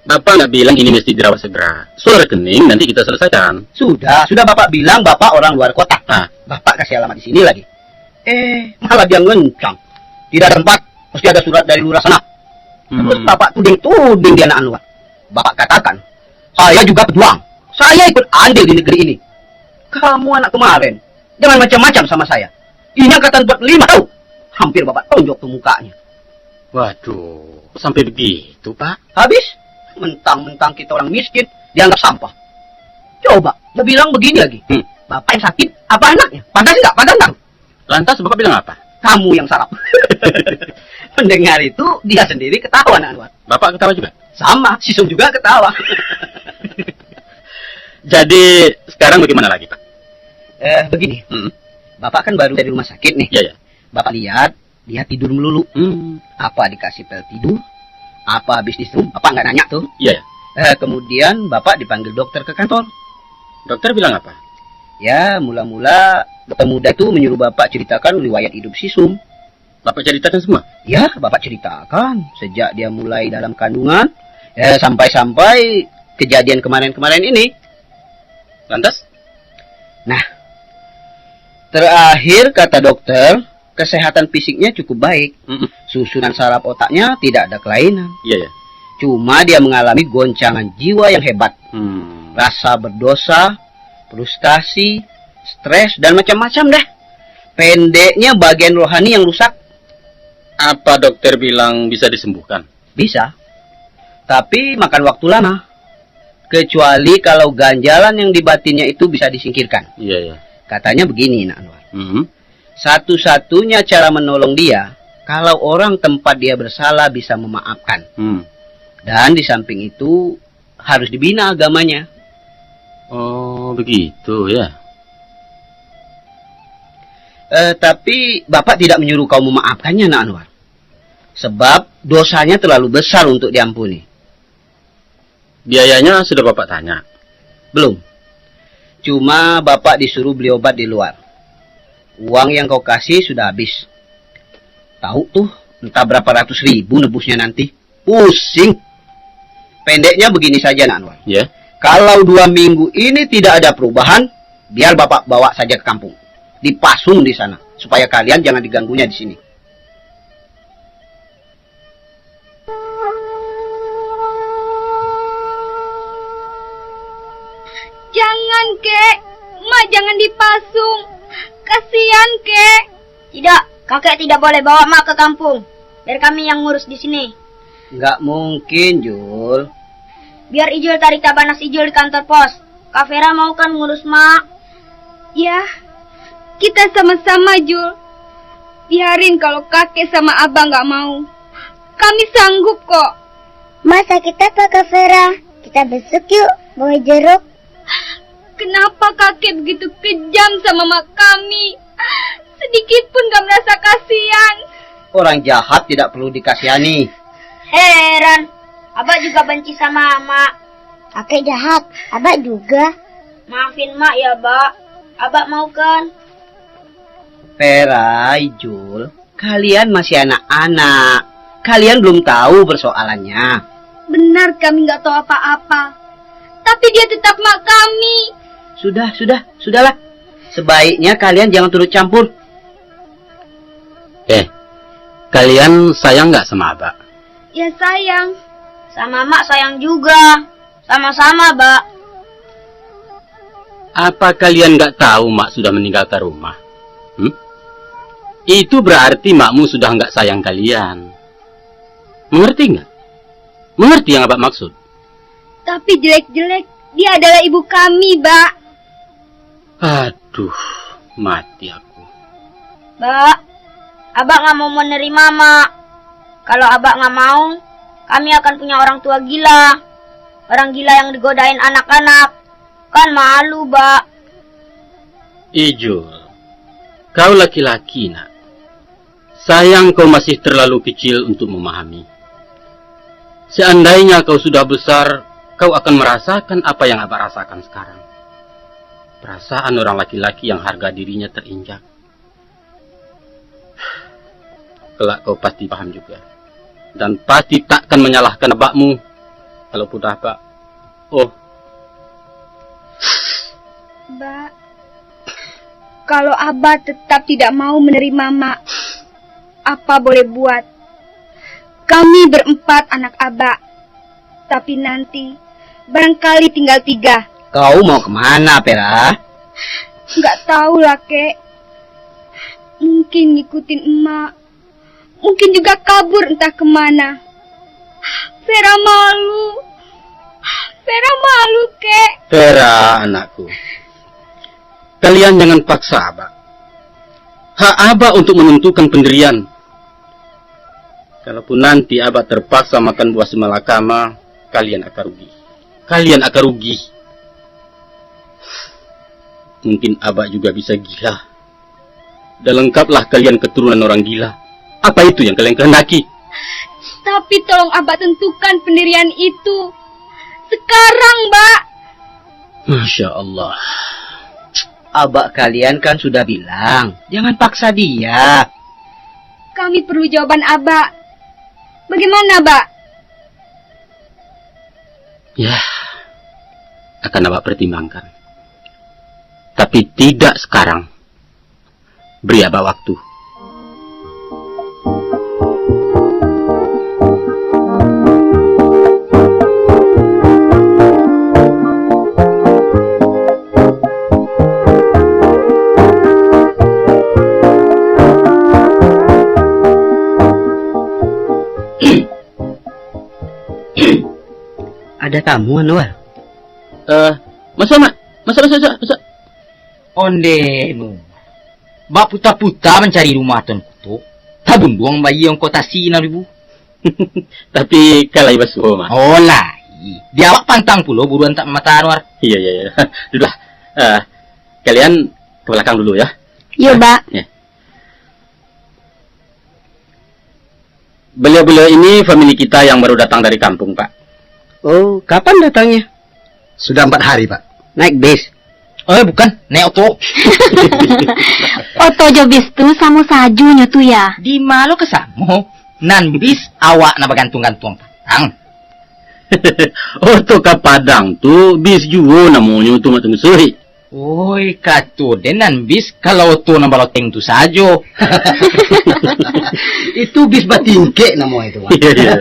Bapak nggak bilang ini mesti dirawat segera. Soal rekening nanti kita selesaikan. Sudah, sudah Bapak bilang Bapak orang luar kota. Ah. Bapak kasih alamat di sini lagi. Eh, malah dia ngencang. Tidak ada tempat, mesti ada surat dari lurah sana. Terus Hmm. Bapak tuding-tuding dia anak luar. Bapak katakan, "Saya juga pejuang. Saya ikut andil di negeri ini." Kamu anak kemarin, jangan macam-macam sama saya. Ini angkatan buat lima tahu. Hampir Bapak tonjok tuh mukanya. Waduh, sampai begitu, Pak? Habis? Mentang-mentang kita orang miskin, dianggap sampah. Coba, dia bilang begini lagi. Hmm. "Bapak yang sakit, apa anaknya? Pantas nggak? Pantas nggak?" Lantas Bapak bilang apa? "Kamu yang sarap." Mendengar itu, dia sendiri ketawa, Nak Anwar. Bapak ketawa juga? Sama, si Sum juga ketawa. Jadi, sekarang bagaimana lagi, Pak? Eh, begini. Hmm. Bapak kan baru dari rumah sakit nih. Iya, iya. Bapak lihat, dia tidur melulu. Hmm. Apa dikasih pel tidur? Apa habis disuruh? Bapak nggak nanya tuh. Iya, iya. Eh, kemudian Bapak dipanggil dokter ke kantor. Dokter bilang apa? Ya, mula-mula dokter muda itu menyuruh Bapak ceritakan riwayat hidup si Sum. Bapak ceritakan semua? Ya, Bapak ceritakan. Sejak dia mulai dalam kandungan, ya, sampai-sampai kejadian kemarin-kemarin ini. Lantas? Nah, terakhir kata dokter, kesehatan fisiknya cukup baik. Mm-mm. Susunan saraf otaknya tidak ada kelainan. Iya, iya. Cuma dia mengalami goncangan jiwa yang hebat. Hmm. Rasa berdosa, frustasi, stres, dan macam-macam dah. Pendeknya, bagian rohani yang rusak. Apa dokter bilang bisa disembuhkan? Bisa. Tapi makan waktu lama. Kecuali kalau ganjalan yang di batinnya itu bisa disingkirkan. Iya, iya. Katanya begini, Nak Anwar. Mhm. Satu-satunya cara menolong dia, kalau orang tempat dia bersalah bisa memaafkan. Hmm. Dan di samping itu, harus dibina agamanya. Oh, begitu ya. Eh, tapi Bapak tidak menyuruh kau memaafkannya, Nak Anwar. Sebab dosanya terlalu besar untuk diampuni. Biayanya sudah Bapak tanya? Belum. Cuma Bapak disuruh beli obat di luar. Uang yang kau kasih sudah habis. Tahu tuh, entah berapa ratus ribu nebusnya nanti. Pusing. Pendeknya begini saja, Nak Anwar. Ya. Kalau dua minggu ini tidak ada perubahan, biar Bapak bawa saja ke kampung. Dipasung di sana, supaya kalian jangan diganggunya di sini. Jangan, Kek. Mak jangan dipasung. Kasihan, Kek. Tidak, kakek tidak boleh bawa Mak ke kampung. Biar kami yang ngurus di sini. Nggak mungkin, Jul. Biar Ijul tarik tabanas Ijul di kantor pos. Kak Vera mau kan ngurus Mak? Ya, kita sama-sama, Jul. Biarin kalau kakek sama abang nggak mau. Kami sanggup kok. Mak sakit apa, Kak Vera? Kita besuk yuk, bawa jeruk. Kenapa kakek begitu kejam sama mak kami? Sedikit pun gak merasa kasihan. Orang jahat tidak perlu dikasihani. Heran, abak juga benci sama mak. Kakek jahat, abak juga. Maafin mak ya, Bak. Abak mau kan? Vera, Ijul, kalian masih anak-anak. Kalian belum tahu persoalannya. Benar, kami nggak tahu apa-apa. Tapi dia tetap mak kami. Sudah, sudah, sudahlah. Sebaiknya kalian jangan turut campur. Eh, kalian sayang nggak sama abak? Ya, sayang. Sama mak sayang juga. Sama-sama, Bak. Apa kalian nggak tahu mak sudah meninggalkan rumah? Hmm? Itu berarti makmu sudah nggak sayang kalian. Mengerti nggak? Mengerti yang abak maksud? Tapi jelek-jelek, dia adalah ibu kami, Bak. Aduh, mati aku. Bak, abak nggak mau menerima mak. Kalau abak nggak mau, kami akan punya orang tua gila. Orang gila yang digodain anak-anak. Kan malu, Bak. Ijul, kau laki-laki, nak. Sayang, kau masih terlalu kecil untuk memahami. Seandainya kau sudah besar, kau akan merasakan apa yang Abak rasakan sekarang. Perasaan orang laki-laki yang harga dirinya terinjak. Kelak kau pasti paham juga. Dan pasti takkan menyalahkan abakmu, kalau pun Abak. Oh. Bak, kalau Abah tetap tidak mau menerima Mak, apa boleh buat? Kami berempat anak Abah. Tapi nanti, barangkali tinggal tiga. Kau mau kemana, Pera? Nggak tahu lah, Kek. Mungkin ngikutin emak. Mungkin juga kabur entah kemana. Pera malu. Pera malu, Kek. Pera, anakku. Kalian jangan paksa Abak. Hak Abak untuk menentukan pendirian. Kalaupun nanti Abak terpaksa makan buah simalakama, kalian akan rugi. Kalian akan rugi. Mungkin Abak juga bisa gila. Dan lengkaplah kalian keturunan orang gila. Apa itu yang kalian kehendaki? Tapi tolong Abah tentukan pendirian itu. Sekarang, Bak. Masya Allah. Abak kalian kan sudah bilang, jangan paksa dia. Kami perlu jawaban Abah. Bagaimana, Bak? Ya, akan Abak pertimbangkan. Tapi tidak sekarang. Beri Abak waktu. Ada tamu, Anwar. Eh, masuk, Mak. Masuk, masuk, masuk, masuk. Ondemu. Baputa-puta mancari rumah Tuanku tu. Tabunduang bayi ongko tasi nan ribu. Tapi ka lai basuo, Mak. Oh, lai. Di awak pantang pulo buruan tak mamata, Anwar. Iya, iya, iya. Duduklah. Eh, kalian ke belakang dulu ya. Yo, Bak. Ya. Beliau-beliau ini famili kita yang baru datang dari kampung, Pak. Oh, kapan datangnya? Sudah empat hari, Pak. Naik bis? Eh, bukan, naik oto. Oto jo bis tu samo sajonyo tu ya. Di ma lo ka samo? Nan bis awak nan bagantuang-gantuang patang. Oto ka Padang tu bis juo namonyo tu, Mak Tungsuik. Oi, kato den nan bis kalau oto nan baloteng tu sajo. Itu bis batingkek namo itu, Mak. Iya, iya.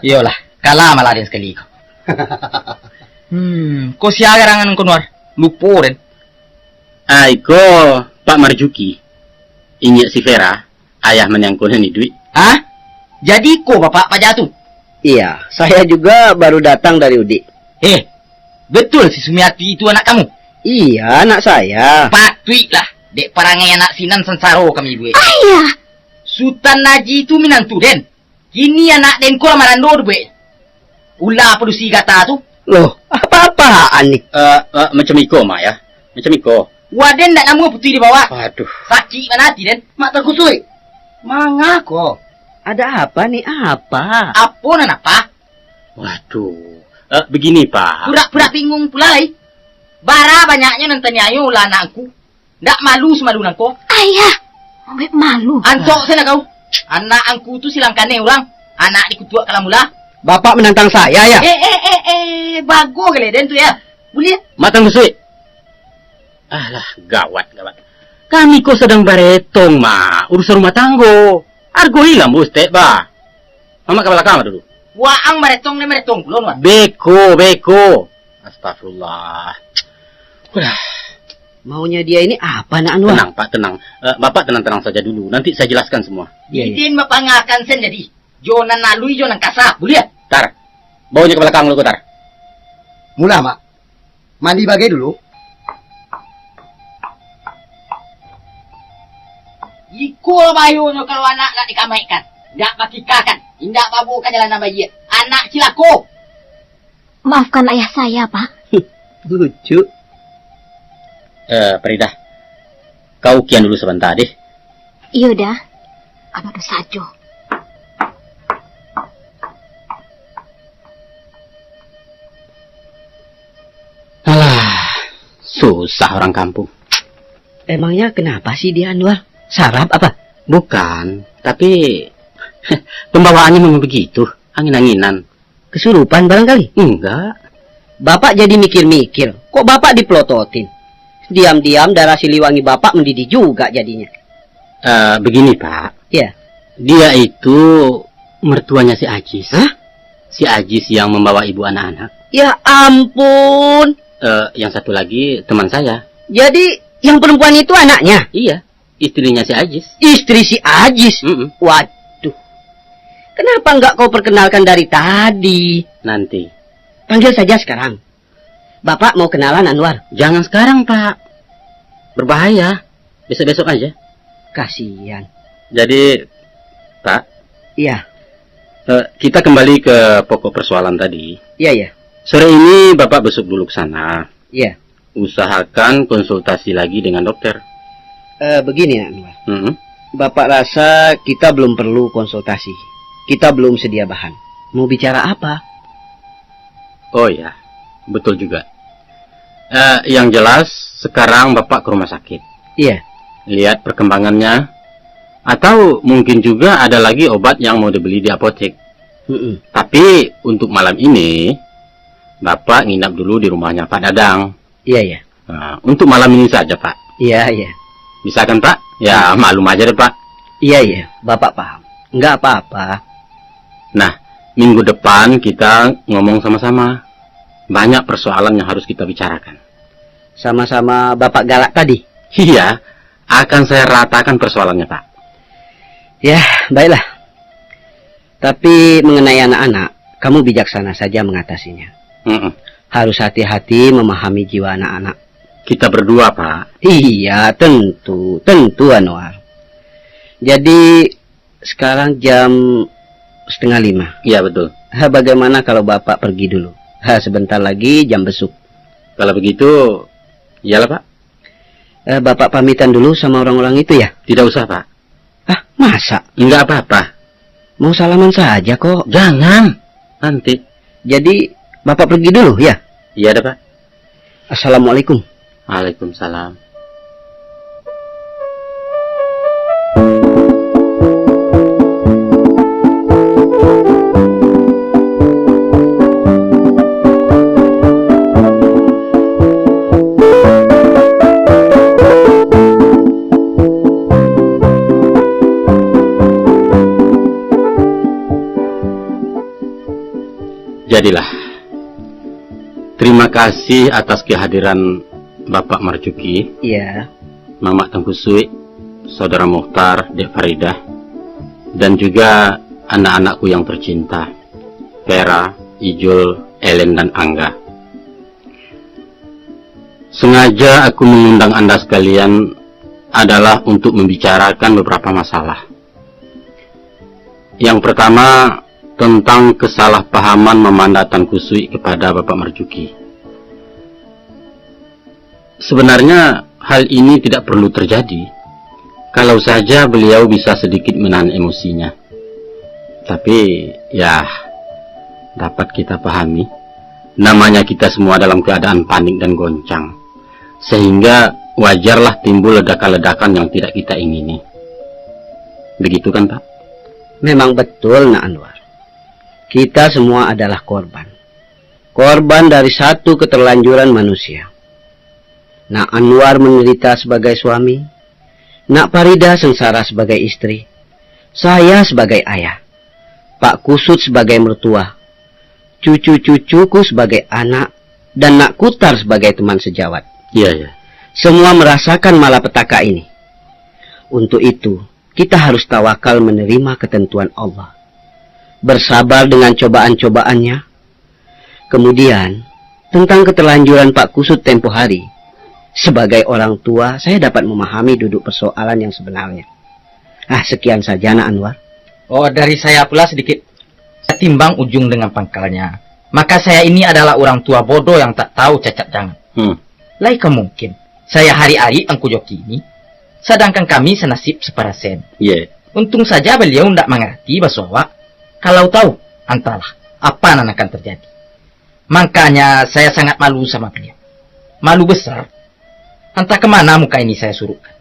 Iyolah, kalah malah den sakali ko. Hmm, ko sia garangan ko, Nuar? Lupo den. Ah, iko Pak Marjuki. Inyiak si Vera, ayah maniangko nan iduik. Hah? Jadi ko bapak paja tu? Iya, saya juga baru datang dari Udik. Eh, betul si Sumiati itu anak kamu? Iya, anak saya. Patuiklah, dek parangai anak sinan sansaro kami buek. Ayah! Sutan Haji itu minantu den. Kini anak den ko lah marando tu, buek. Ula padusi gata tu. Loh, apa-apaan ni? Eh, eh, macam iko, Mak, ya. Macam iko. Waden ndak namuah putuih di bawah. Aduh. Sakik bana ati den. Mak Tangku Suik. Manga ko? Ada apa ni? Apa? Apo nan apa? Waduh. Eh, begini, Pak. Purak-purak bingung pula lai. Bara banyaknyo nan taniayo ulah anakku. Ndak malu samalu nangko? Ayah, ongek malu. Antok sen lah kau. Anak angku tu silang kanai urang. Anak dikutuak kalamula. Bapak menantang saya, ya? Eh, eh, eh, eh, bago gale den tu, ya. Buliah. Mak Tangku Suik. Alah, gawat, gawat. Kami ko sadang baretong, Mak. Urusan rumah tanggo. Argoilah, Mak Ustek, bah. Mamak ka balakang lah dulu. Waang baretong, den baretong pulo, Nuan. Beko, beko. Astagfirullah. Udah. Maunya dia ini apa, Nak Anwar? Tenang, Pak, tenang. Eh, Bapak tenang-tenang saja dulu. Nanti saya jelaskan semua. Iya, iya. Idin bapangakan sen jadi. Jo nan alui, jo nan kasa. Buliah. Tar. Bawanya ka balakang dulu, Tar. Mula, Mak. Mandi bagai dulu. Iko lah bahayonyo kalau anak ndak dikamaikkan, ndak bakikakan, indak babawo ka jalan nan baiak. Anak cilako. Maafkan ayah saya, Pak. Lucu. Eh, Faridah, kau kian dulu sabanta deh. Iyo, Da. Abah dosa jo. Alah, susah orang kampung. Emangnya kenapa sih dia, Anwar? Sarap apa? Bukan, tapi pembawaannya memang begitu, angin-anginan. Kesurupan barangkali? Enggak. Bapak jadi mikir-mikir, kok Bapak dipelototin? Diam-diam darah Siliwangi Bapak mendidih juga jadinya. Eh, begini, Pak. Ya. Dia itu mertuanya si Ajis. Hah? Si Ajis yang membawa ibu anak-anak. Ya ampun. Eh, yang satu lagi teman saya. Jadi, yang perempuan itu anaknya? Iya, istrinya si Ajis. Istri si Ajis? Mm-mm. Waduh. Kenapa enggak kau perkenalkan dari tadi? Nanti. Panggil saja sekarang. Bapak mau kenalan, Anwar. Jangan sekarang, Pak. Berbahaya. Besok-besok aja. Kasihan. Jadi, Pak. Iya. Eh, kita kembali ke pokok persoalan tadi. Iya, iya. Sore ini Bapak besok dulu ke sana. Iya. Usahakan konsultasi lagi dengan dokter. Eh, begini, Anwar. Mm-mm. Bapak rasa kita belum perlu konsultasi. Kita belum sedia bahan. Mau bicara apa? Oh ya, betul juga. Eh, yang jelas, sekarang Bapak ke rumah sakit. Iya. Lihat perkembangannya, atau mungkin juga ada lagi obat yang mau dibeli di apotek. Mm-mm. Tapi untuk malam ini, Bapak nginap dulu di rumahnya Pak Dadang. Iya, iya. Nah, untuk malam ini saja, Pak. Iya, iya. Bisa kan, Pak? Ya, maklum aja deh, Pak. Iya, iya. Bapak paham. Nggak apa-apa. Nah, minggu depan kita ngomong sama-sama. Banyak persoalan yang harus kita bicarakan. Sama-sama Bapak galak tadi? Iya, akan saya ratakan persoalannya, Pak. Ya, baiklah. Tapi mengenai anak-anak, kamu bijaksana saja mengatasinya. Mm-mm. Harus hati-hati memahami jiwa anak-anak. Kita berdua, Pak. Iya, tentu, tentu, Anwar. Jadi, sekarang jam setengah lima. Iya, betul. Ha, bagaimana kalau Bapak pergi dulu? Ha, sebentar lagi jam besuk. Kalau begitu, iyalah, Pak. Eh, Bapak pamitan dulu sama orang-orang itu, ya? Tidak usah, Pak. Ah, masa? Enggak apa-apa. Mau salaman saja kok. Jangan. Nanti. Jadi, Bapak pergi dulu, ya? Iya dah, Pak. Assalamualaikum. Waalaikumsalam. Jadilah. Terima kasih atas kehadiran Bapak Marjuki, Iya. Mamak Tangkusuik, Saudara Mukhtar, Dek Faridah, dan juga anak-anakku yang tercinta, Vera, Ijul, Ellen, dan Angga. Sengaja aku mengundang Anda sekalian adalah untuk membicarakan beberapa masalah. Yang pertama, tentang kesalahpahaman Mamanda Tangkusuik kepada Bapak Marjuki. Sebenarnya, hal ini tidak perlu terjadi, kalau saja beliau bisa sedikit menahan emosinya. Tapi, ya, dapat kita pahami, namanya kita semua dalam keadaan panik dan goncang, sehingga wajarlah timbul ledakan-ledakan yang tidak kita ingini. Begitu kan, Pak? Memang betul, Nak Anwar. Kita semua adalah korban. Korban dari satu keterlanjuran manusia. Nak Anwar menderita sebagai suami, Nak Parida sengsara sebagai istri, saya sebagai ayah, Pak Kusut sebagai mertua, cucu-cucuku sebagai anak, dan Nak Kutar sebagai teman sejawat. Iya, iya. Semua merasakan malapetaka ini. Untuk itu, kita harus tawakal menerima ketentuan Allah. Bersabar dengan cobaan-cobaannya. Kemudian, tentang keterlanjuran Pak Kusut tempo hari, sebagai orang tua, saya dapat memahami duduk persoalan yang sebenarnya. Ah, sekian saja, Nak Anwar. Oh, dari saya pula sedikit. Setimbang ujung dengan pangkalnya. Maka saya ini adalah orang tua bodoh yang tak tahu cacat jangan. Hmm. Lai ka mungkin, saya hari-hari angku jo kini, sadangkan kami sanasib saparasen. Iya. Untung saja baliau ndak mangarati baso awak. Kalau tahu, antahlah apa nan akan terjadi. Makanya saya sangat malu sama beliau. Malu besar. Antah kemana muka ini saya surukkan.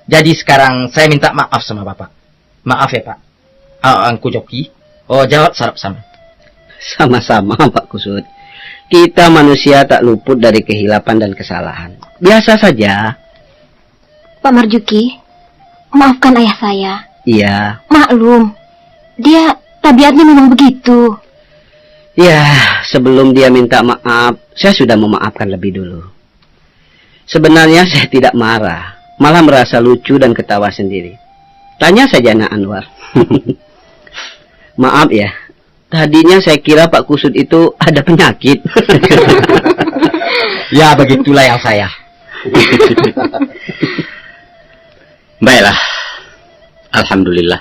Jadi sekarang saya minta maaf sama Bapak. Maaf ya, Pak. Ah, Angku Joki. Oh, jawab sarap sama. Sama-sama, Pak Kusut. Kita manusia tak luput dari kehilapan dan kesalahan. Biasa saja. Pak Marjuki, maafkan ayah saya. Iya. Maklum, dia tabiatnya memang begitu. Ya, sebelum dia minta maaf, saya sudah memaafkan lebih dulu. Sebenarnya saya tidak marah, malah merasa lucu dan ketawa sendiri. Tanya saja anak Anwar. Maaf ya, tadinya saya kira Pak Kusut itu ada penyakit. Ya, begitulah yang saya. Baiklah. Alhamdulillah.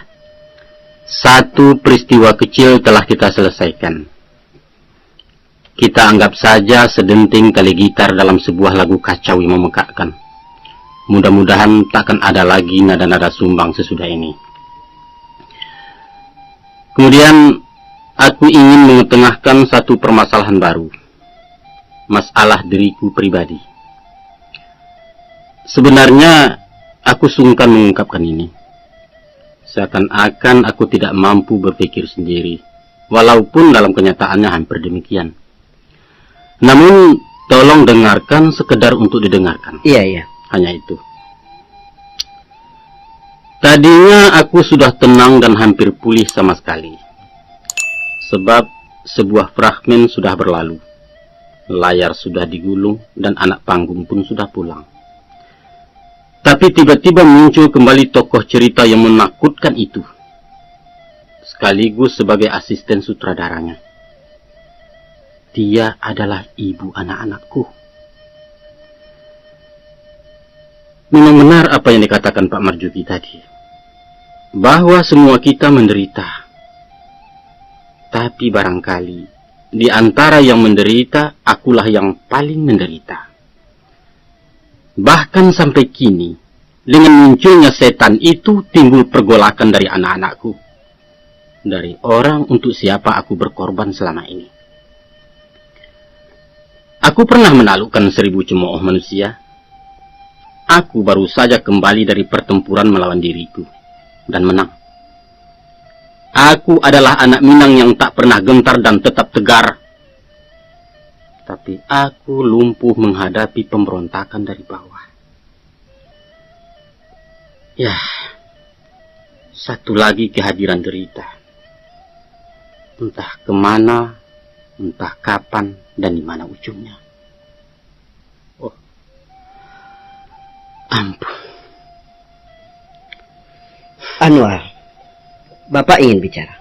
Satu peristiwa kecil telah kita selesaikan. Kita anggap saja sedenting tali gitar dalam sebuah lagu kacau yang memekakkan. Mudah-mudahan takkan ada lagi nada-nada sumbang sesudah ini. Kemudian, aku ingin mengetengahkan satu permasalahan baru. Masalah diriku pribadi. Sebenarnya, aku sungkan mengungkapkan ini. Seakan-akan aku tidak mampu berpikir sendiri, walaupun dalam kenyataannya hampir demikian. Namun, tolong dengarkan sekedar untuk didengarkan. Iya, iya. Hanya itu. Tadinya aku sudah tenang dan hampir pulih sama sekali. Sebab sebuah fragmen sudah berlalu. Layar sudah digulung dan anak panggung pun sudah pulang. Tapi tiba-tiba muncul kembali tokoh cerita yang menakutkan itu, sekaligus sebagai asisten sutradaranya. Dia adalah ibu anak-anakku. Memang benar apa yang dikatakan Pak Marjuki tadi, bahwa semua kita menderita. Tapi barangkali, di antara yang menderita, akulah yang paling menderita. Bahkan sampai kini, dengan munculnya setan itu, timbul pergolakan dari anak-anakku, dari orang untuk siapa aku berkorban selama ini. Aku pernah menaklukkan seribu cemooh manusia. Aku baru saja kembali dari pertempuran melawan diriku, dan menang. Aku adalah anak Minang yang tak pernah gentar dan tetap tegar. Tapi aku lumpuh menghadapi pemberontakan dari bawah. Ya, satu lagi kehadiran derita. Entah kemana, entah kapan, dan di mana ujungnya. Oh, ampun. Anwar, Bapak ingin bicara.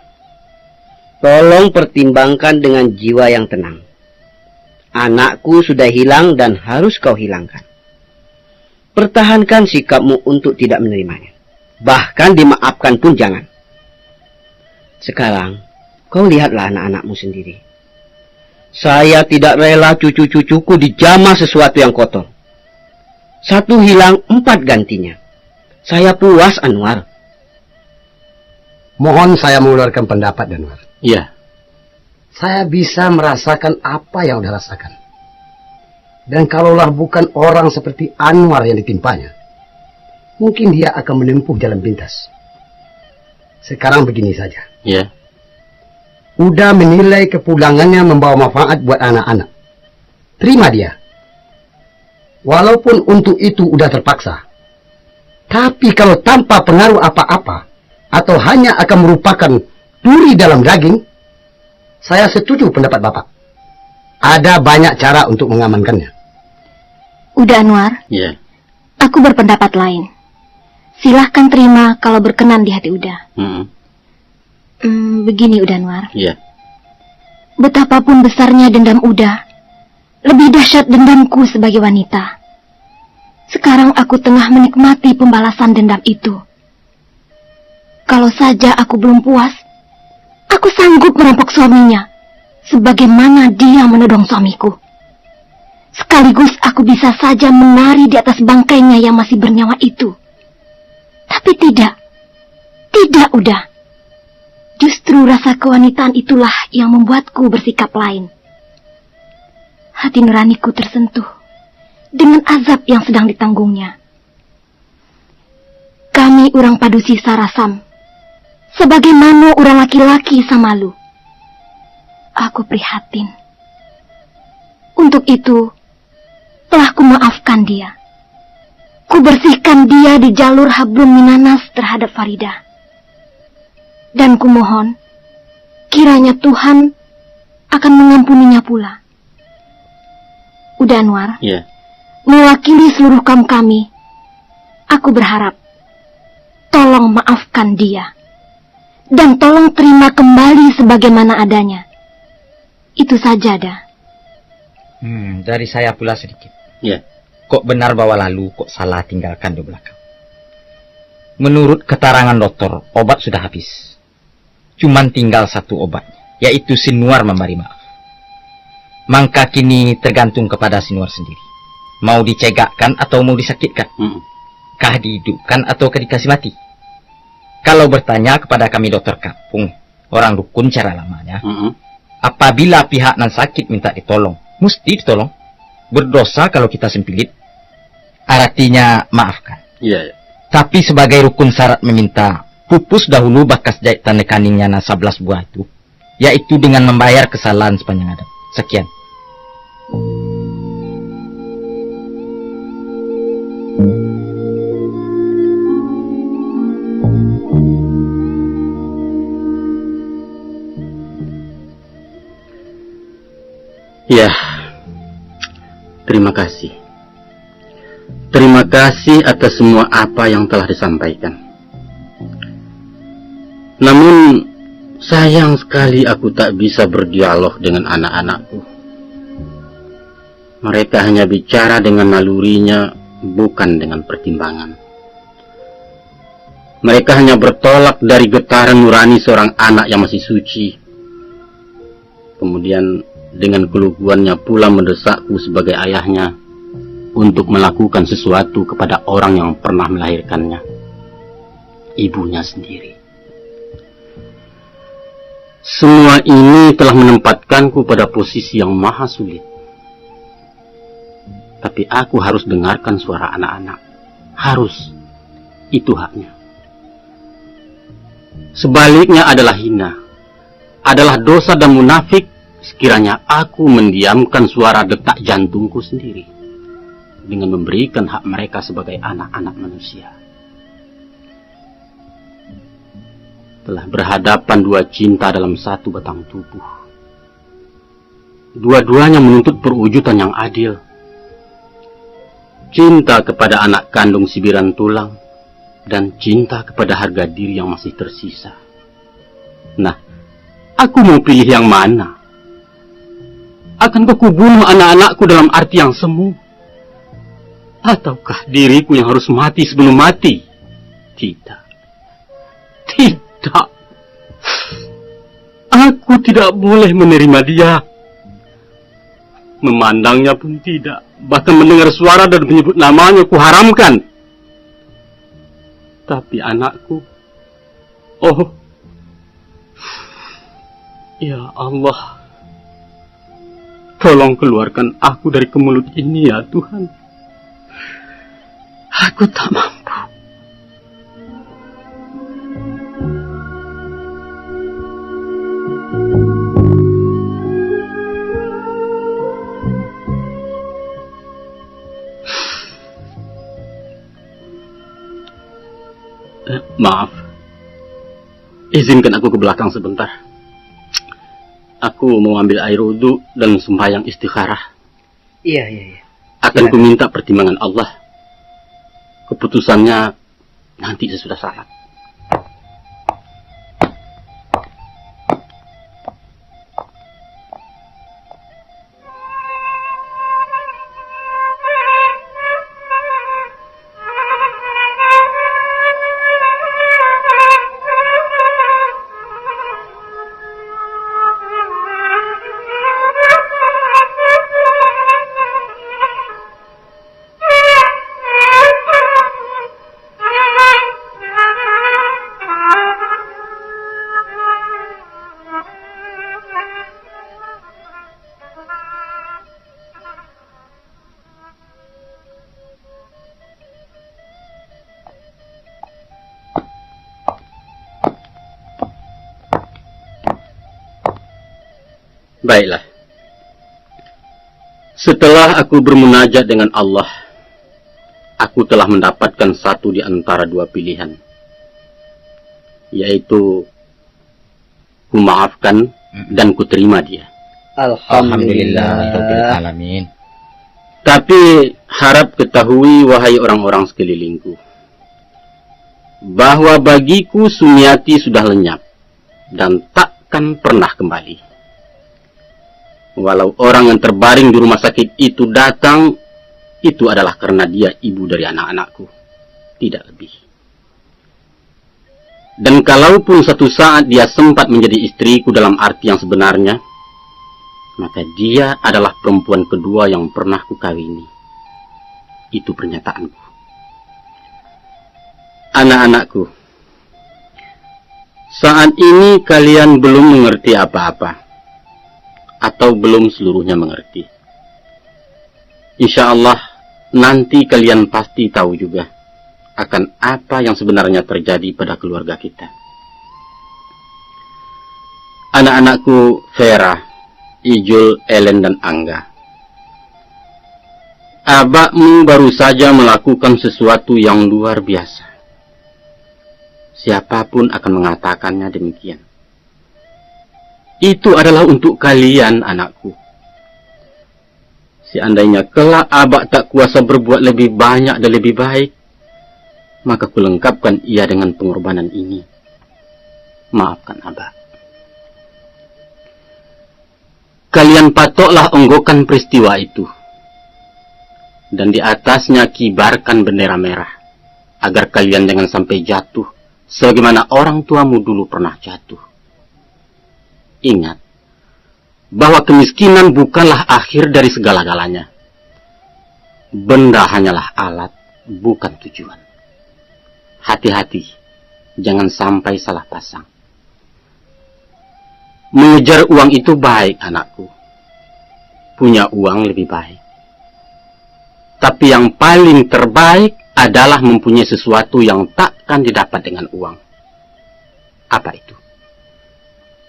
Tolong pertimbangkan dengan jiwa yang tenang. Anakku sudah hilang dan harus kau hilangkan. Pertahankan sikapmu untuk tidak menerimanya. Bahkan dimaafkan pun jangan. Sekarang, kau lihatlah anak-anakmu sendiri. Saya tidak rela cucu-cucuku dijamah sesuatu yang kotor. Satu hilang, empat gantinya. Saya puas, Anwar. Mohon saya mengeluarkan pendapat, Anwar. Iya. Saya bisa merasakan apa yang Uda rasakan. Dan kalaulah bukan orang seperti Anwar yang ditimpanya, mungkin dia akan menempuh jalan pintas. Sekarang begini saja. Iya. Uda menilai kepulangannya membawa manfaat buat anak-anak. Terima dia. Walaupun untuk itu Uda terpaksa. Tapi kalau tanpa pengaruh apa-apa, atau hanya akan merupakan duri dalam daging, saya setuju pendapat Bapak. Ada banyak cara untuk mengamankannya. Uda Anwar, iya. Aku berpendapat lain. Silahkan terima kalau berkenan di hati Uda. Mm-mm. Hmm, begini, Uda Anwar. Iya. Betapapun besarnya dendam Uda, lebih dahsyat dendamku sebagai wanita. Sekarang aku tengah menikmati pembalasan dendam itu. Kalau saja aku belum puas, aku sanggup merampok suaminya, sebagaimana dia menodong suamiku. Sekaligus aku bisa saja menari di atas bangkainya yang masih bernyawa itu. Tapi tidak. Tidak, Uda. Justru rasa kewanitaan itulah yang membuatku bersikap lain. Hati nuraniku tersentuh dengan azab yang sedang ditanggungnya. Kami urang padusi Sarasam, sebagaimana urang laki-laki Samalu. Aku prihatin. Untuk itu, telah kumaafkan dia. Kubersihkan dia di jalur hablum minanas terhadap Farida. Dan kumohon, kiranya Tuhan akan mengampuninya pula. Uda Anwar, Iya. mewakili seluruh kaum kami, aku berharap, tolong maafkan dia. Dan tolong terima kembali sebagaimana adanya. Itu saja, Da. Hmm, dari saya pula sedikit. Iya. Kok benar bawa lalu, kok salah tinggalkan di belakang. Menurut keterangan dokter, obat sudah habis. Cuman tinggal satu obatnya, yaitu Sinuar memberi maaf. Mangka kini tergantung kepada Sinuar sendiri. Mau dicegakkan atau mau disakitkan? Mm-mm. Kah dihidupkan atau kah dikasih mati? Kalau bertanya kepada kami dokter kampung, orang dukun cara lamanya, Mm-mm. apabila pihak nan sakit minta ditolong, mesti ditolong. Berdosa kalau kita sempilit, artinya maafkan. Iya, iya. Tapi sebagai rukun syarat meminta, pupus dahulu bakas jahit tanda kaningnya nan sabelas buah itu, yaitu dengan membayar kesalahan sepanjang ado. Sekian. Ya, terima kasih. Terima kasih atas semua apa yang telah disampaikan. Namun, sayang sekali aku tak bisa berdialog dengan anak-anakku. Mereka hanya bicara dengan nalurinya, bukan dengan pertimbangan. Mereka hanya bertolak dari getaran nurani seorang anak yang masih suci. Kemudian, dengan keluguannya pula mendesakku sebagai ayahnya untuk melakukan sesuatu kepada orang yang pernah melahirkannya, ibunya sendiri. Semua ini telah menempatkanku pada posisi yang maha sulit. Tapi aku harus dengarkan suara anak-anak. Harus. Itu haknya. Sebaliknya adalah hina, adalah dosa dan munafik sekiranya aku mendiamkan suara detak jantungku sendiri dengan memberikan hak mereka sebagai anak-anak manusia. Telah berhadapan dua cinta dalam satu batang tubuh. Dua-duanya menuntut perwujudan yang adil. Cinta kepada anak kandung sibiran tulang, dan cinta kepada harga diri yang masih tersisa. Nah, aku mau pilih yang mana? Akankah kubunuh anak-anakku dalam arti yang semu? Ataukah diriku yang harus mati sebelum mati? Tidak. Tidak. Aku tidak boleh menerima dia. Memandangnya pun tidak. Bahkan mendengar suara dan menyebut namanya kuharamkan. Tapi anakku, oh, ya Allah, tolong keluarkan aku dari kemelut ini, ya Tuhan. Aku tak mampu. Eh, maaf. Izinkan aku ke belakang sebentar. Aku mau ambil air wudhu dan sembahyang istikharah. Iya, iya, iya. Akan Silakan. kuminta pertimbangan Allah. Keputusannya nanti sesudah salat. Baiklah. Setelah aku bermunajat dengan Allah, aku telah mendapatkan satu di antara dua pilihan, yaitu kumaafkan Mm-mm. dan kuterima dia. Alhamdulillah. Alhamdulillah, Rabbil Alamin. Tapi harap ketahui, wahai orang-orang sekelilingku, bahwa bagiku Sumiati sudah lenyap dan takkan pernah kembali. Walau orang yang terbaring di rumah sakit itu datang, itu adalah karena dia ibu dari anak-anakku, tidak lebih. Dan kalaupun satu saat dia sempat menjadi istriku dalam arti yang sebenarnya, maka dia adalah perempuan kedua yang pernah kukawini. Itu pernyataanku. Anak-anakku, saat ini kalian belum mengerti apa-apa, atau belum seluruhnya mengerti. Insya Allah, nanti kalian pasti tahu juga akan apa yang sebenarnya terjadi pada keluarga kita. Anak-anakku Vera, Ijul, Ellen, dan Angga, abakmu baru saja melakukan sesuatu yang luar biasa. Siapapun akan mengatakannya demikian. Itu adalah untuk kalian, anakku. Seandainya kelak abak tak kuasa berbuat lebih banyak dan lebih baik, maka kulengkapkan ia dengan pengorbanan ini. Maafkan abak. Kalian patoklah onggokan peristiwa itu, dan di atasnya kibarkan bendera merah, agar kalian jangan sampai jatuh, sebagaimana orang tuamu dulu pernah jatuh. Ingat, bahwa kemiskinan bukanlah akhir dari segala-galanya. Benda hanyalah alat, bukan tujuan. Hati-hati, jangan sampai salah pasang. Mengejar uang itu baik, anakku. Punya uang lebih baik. Tapi yang paling terbaik adalah mempunyai sesuatu yang takkan didapat dengan uang. Apa itu?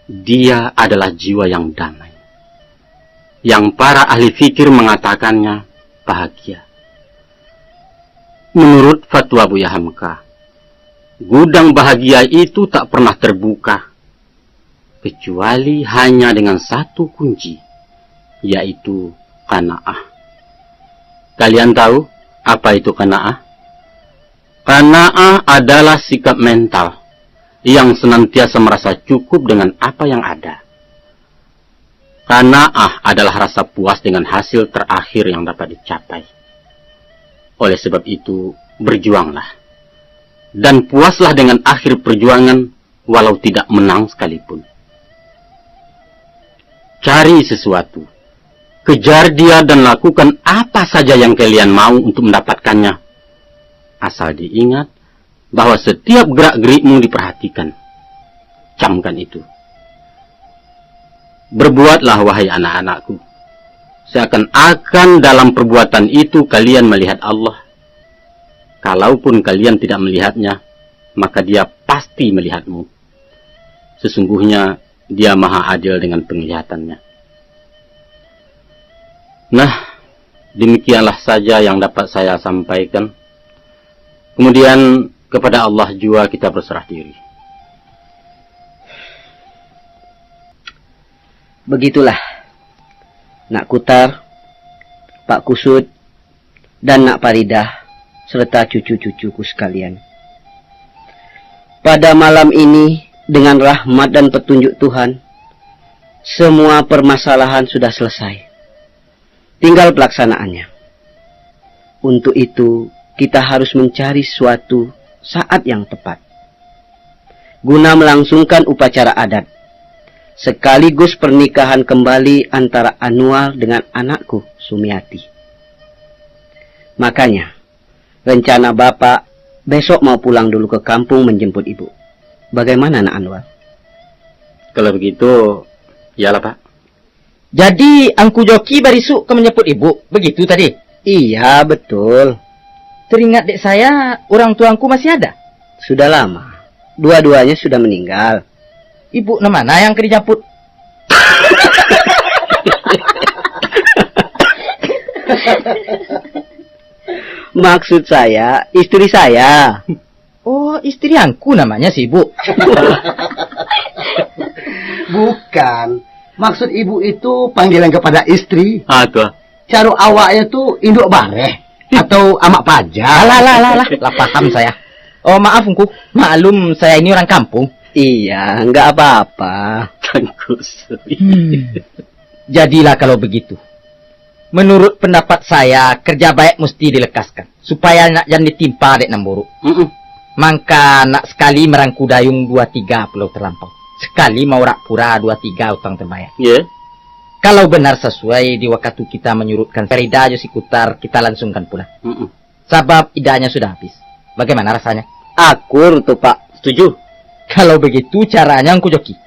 Dia adalah jiwa yang damai, yang para ahli fikir mengatakannya bahagia. Menurut fatwa Buya Hamka, gudang bahagia itu tak pernah terbuka, kecuali hanya dengan satu kunci, yaitu qanaah. Kalian tahu apa itu qanaah? Qanaah adalah sikap mental yang senantiasa merasa cukup dengan apa yang ada. Qanaah adalah rasa puas dengan hasil terakhir yang dapat dicapai. Oleh sebab itu, berjuanglah. Dan puaslah dengan akhir perjuangan, walau tidak menang sekalipun. Cari sesuatu. Kejar dia dan lakukan apa saja yang kalian mau untuk mendapatkannya. Asal diingat bahwa setiap gerak-gerikmu diperhatikan. Camkan itu. Berbuatlah, wahai anak-anakku, seakan-akan dalam perbuatan itu kalian melihat Allah. Kalaupun kalian tidak melihat-Nya, maka Dia pasti melihatmu. Sesungguhnya Dia maha adil dengan penglihatan-Nya. Nah, demikianlah saja yang dapat saya sampaikan. Kemudian, kepada Allah jua kita berserah diri. Begitulah, Nak Kutar, Pak Kusut, dan Nak Faridah, serta cucu-cucuku sekalian. Pada malam ini, dengan rahmat dan petunjuk Tuhan, semua permasalahan sudah selesai. Tinggal pelaksanaannya. Untuk itu, kita harus mencari suatu saat yang tepat guna melangsungkan upacara adat, sekaligus pernikahan kembali antara Anwar dengan anakku, Sumiati. Makanya, rencana Bapak besok mau pulang dulu ke kampung menjemput Ibu. Bagaimana, Nak Anwar? Kalau begitu, iyalah, Pak. Jadi, Angku Joki barisuk ka manjemput Ibu, begitu tadi? Iya, betul. Teringat dek saya, orang tua Angku masih ada? Sudah lama. Dua-duanya sudah meninggal. Ibu nan mana yang ka dijemput? Maksud saya, istri saya. Oh, istri angku namanya si Ibu? Bukan. Maksud ibu itu panggilan kepada istri. Ah, tu ah. Caro awaknya tu induk bareh atau amak paja. Alah, alah, alah, alah. Lah paham saya. Oh, maaf, Ungku. Maklum, saya ini orang kampung. Iya, nggak apa-apa. Tangku Sui. Hmm. Jadilah kalau begitu. Menurut pendapat saya, kerja baik mesti dilekaskan, supaya nak jan ditimpa dek nan buruk. Mm-mm. Mangka nak sekali merangku dayung dua tiga pulau terlampau, sekali maurak pura dua tiga utang terbayar. Ya. Kalau benar sesuai di wakatu kita menyurutkan Farida jo si Kutar, kita langsungkan pulang. Mm-mm. Sabab idahnya sudah habis. Bagaimana rasanya? Akur tu, Pak. Setuju. Kalau begitu caranya, Angku Joki.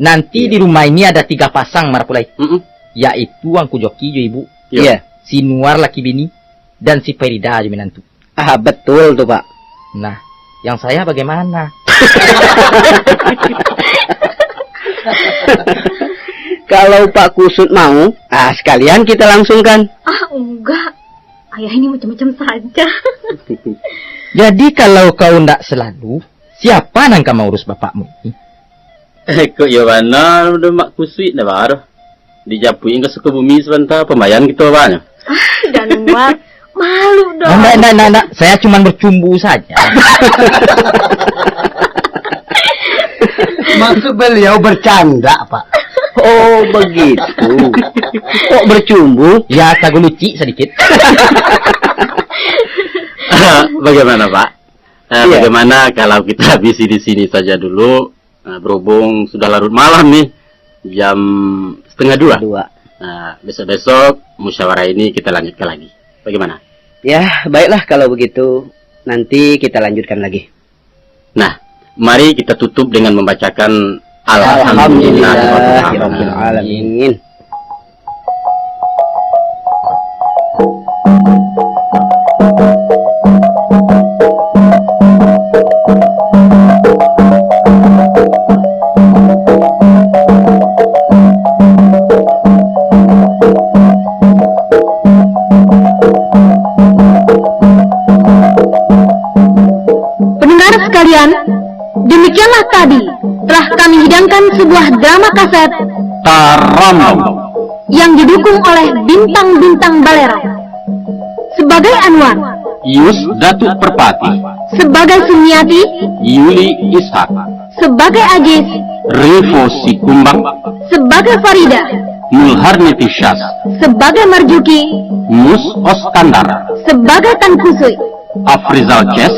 Nanti Iya. di rumah ini ada tiga pasang marapulai. Mm-mm. Yaitu Angku Joki jo ibu. Iya. Iya. Si Nuar laki bini, dan si Farida jo minantu. Ah, betul tu, Pak. Nah, yang saya bagaimana? Kalau Pak Kusut mau, ah, sekalian kita langsungkan. Ah, enggak. Ayah ini macam-macam saja. Jadi kalau kau ndak selalu, siapa nan ka maurus bapakmu ini? Eh, kok iyo bana, udah Mak Kusuik dah baru. Dijapuin ke Sukabumi sebentar, pembayaran kita banyak. Ah, Danuar, malu dong. Ndak, ndak, ndak, ndak. Saya cuma bercumbu saja. Maksud beliau bercanda, Pak. Oh, begitu. Kok bercumbu? Ya, sago lucik sedikit. Bagaimana, Pak? Eh, Iya. bagaimana kalau kita habisi di sini saja dulu? Nah, berhubung sudah larut malam nih, jam setengah dua. Dua. Nah, besok-besok musyawarah ini kita lanjutkan lagi. Bagaimana? Ya, baiklah kalau begitu. Nanti kita lanjutkan lagi. Nah, mari kita tutup dengan membacakan Alhamdulillah. Alhamdulillahirabbil alamin. Pendengar sekalian, demikianlah tadi telah kami hidangkan sebuah drama kaset Taramau. yang didukung oleh bintang-bintang Balerong. Sebagai Anwar, Yus Datuk Perpati. Sebagai Sumiati, Yuli Ishak. Sebagai Ajis, Rivo Sikumbang. Sebagai Farida, Mulharni Tisyas. Sebagai Marjuki, Mus Oskandar. Sebagai Tangkusui, Afrizal Ces.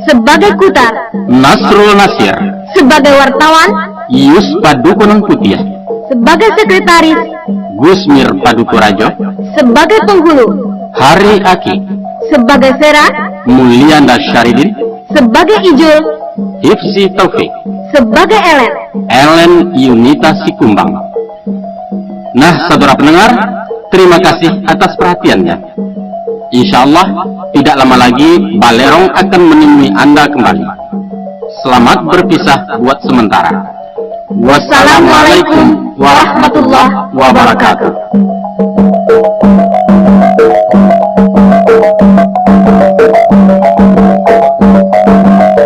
Sebagai Kutar, Nasrul Nasir. Sebagai wartawan, Yus Padukunan Putiah. Sebagai sekretaris, Gusmir Paduko Rajo. Sebagai penghulu, Hari Aki. Sebagai Sera, Mulyanda Syaridin. Sebagai Ijul, Hifzi Taufik. Sebagai Elen, Elen Yunita Sikumbang. Nah, saudara pendengar, terima kasih atas perhatiannya. Insya Allah, tidak lama lagi Balerong akan menemui Anda kembali. Selamat berpisah buat sementara. Wassalamualaikum warahmatullahi wabarakatuh.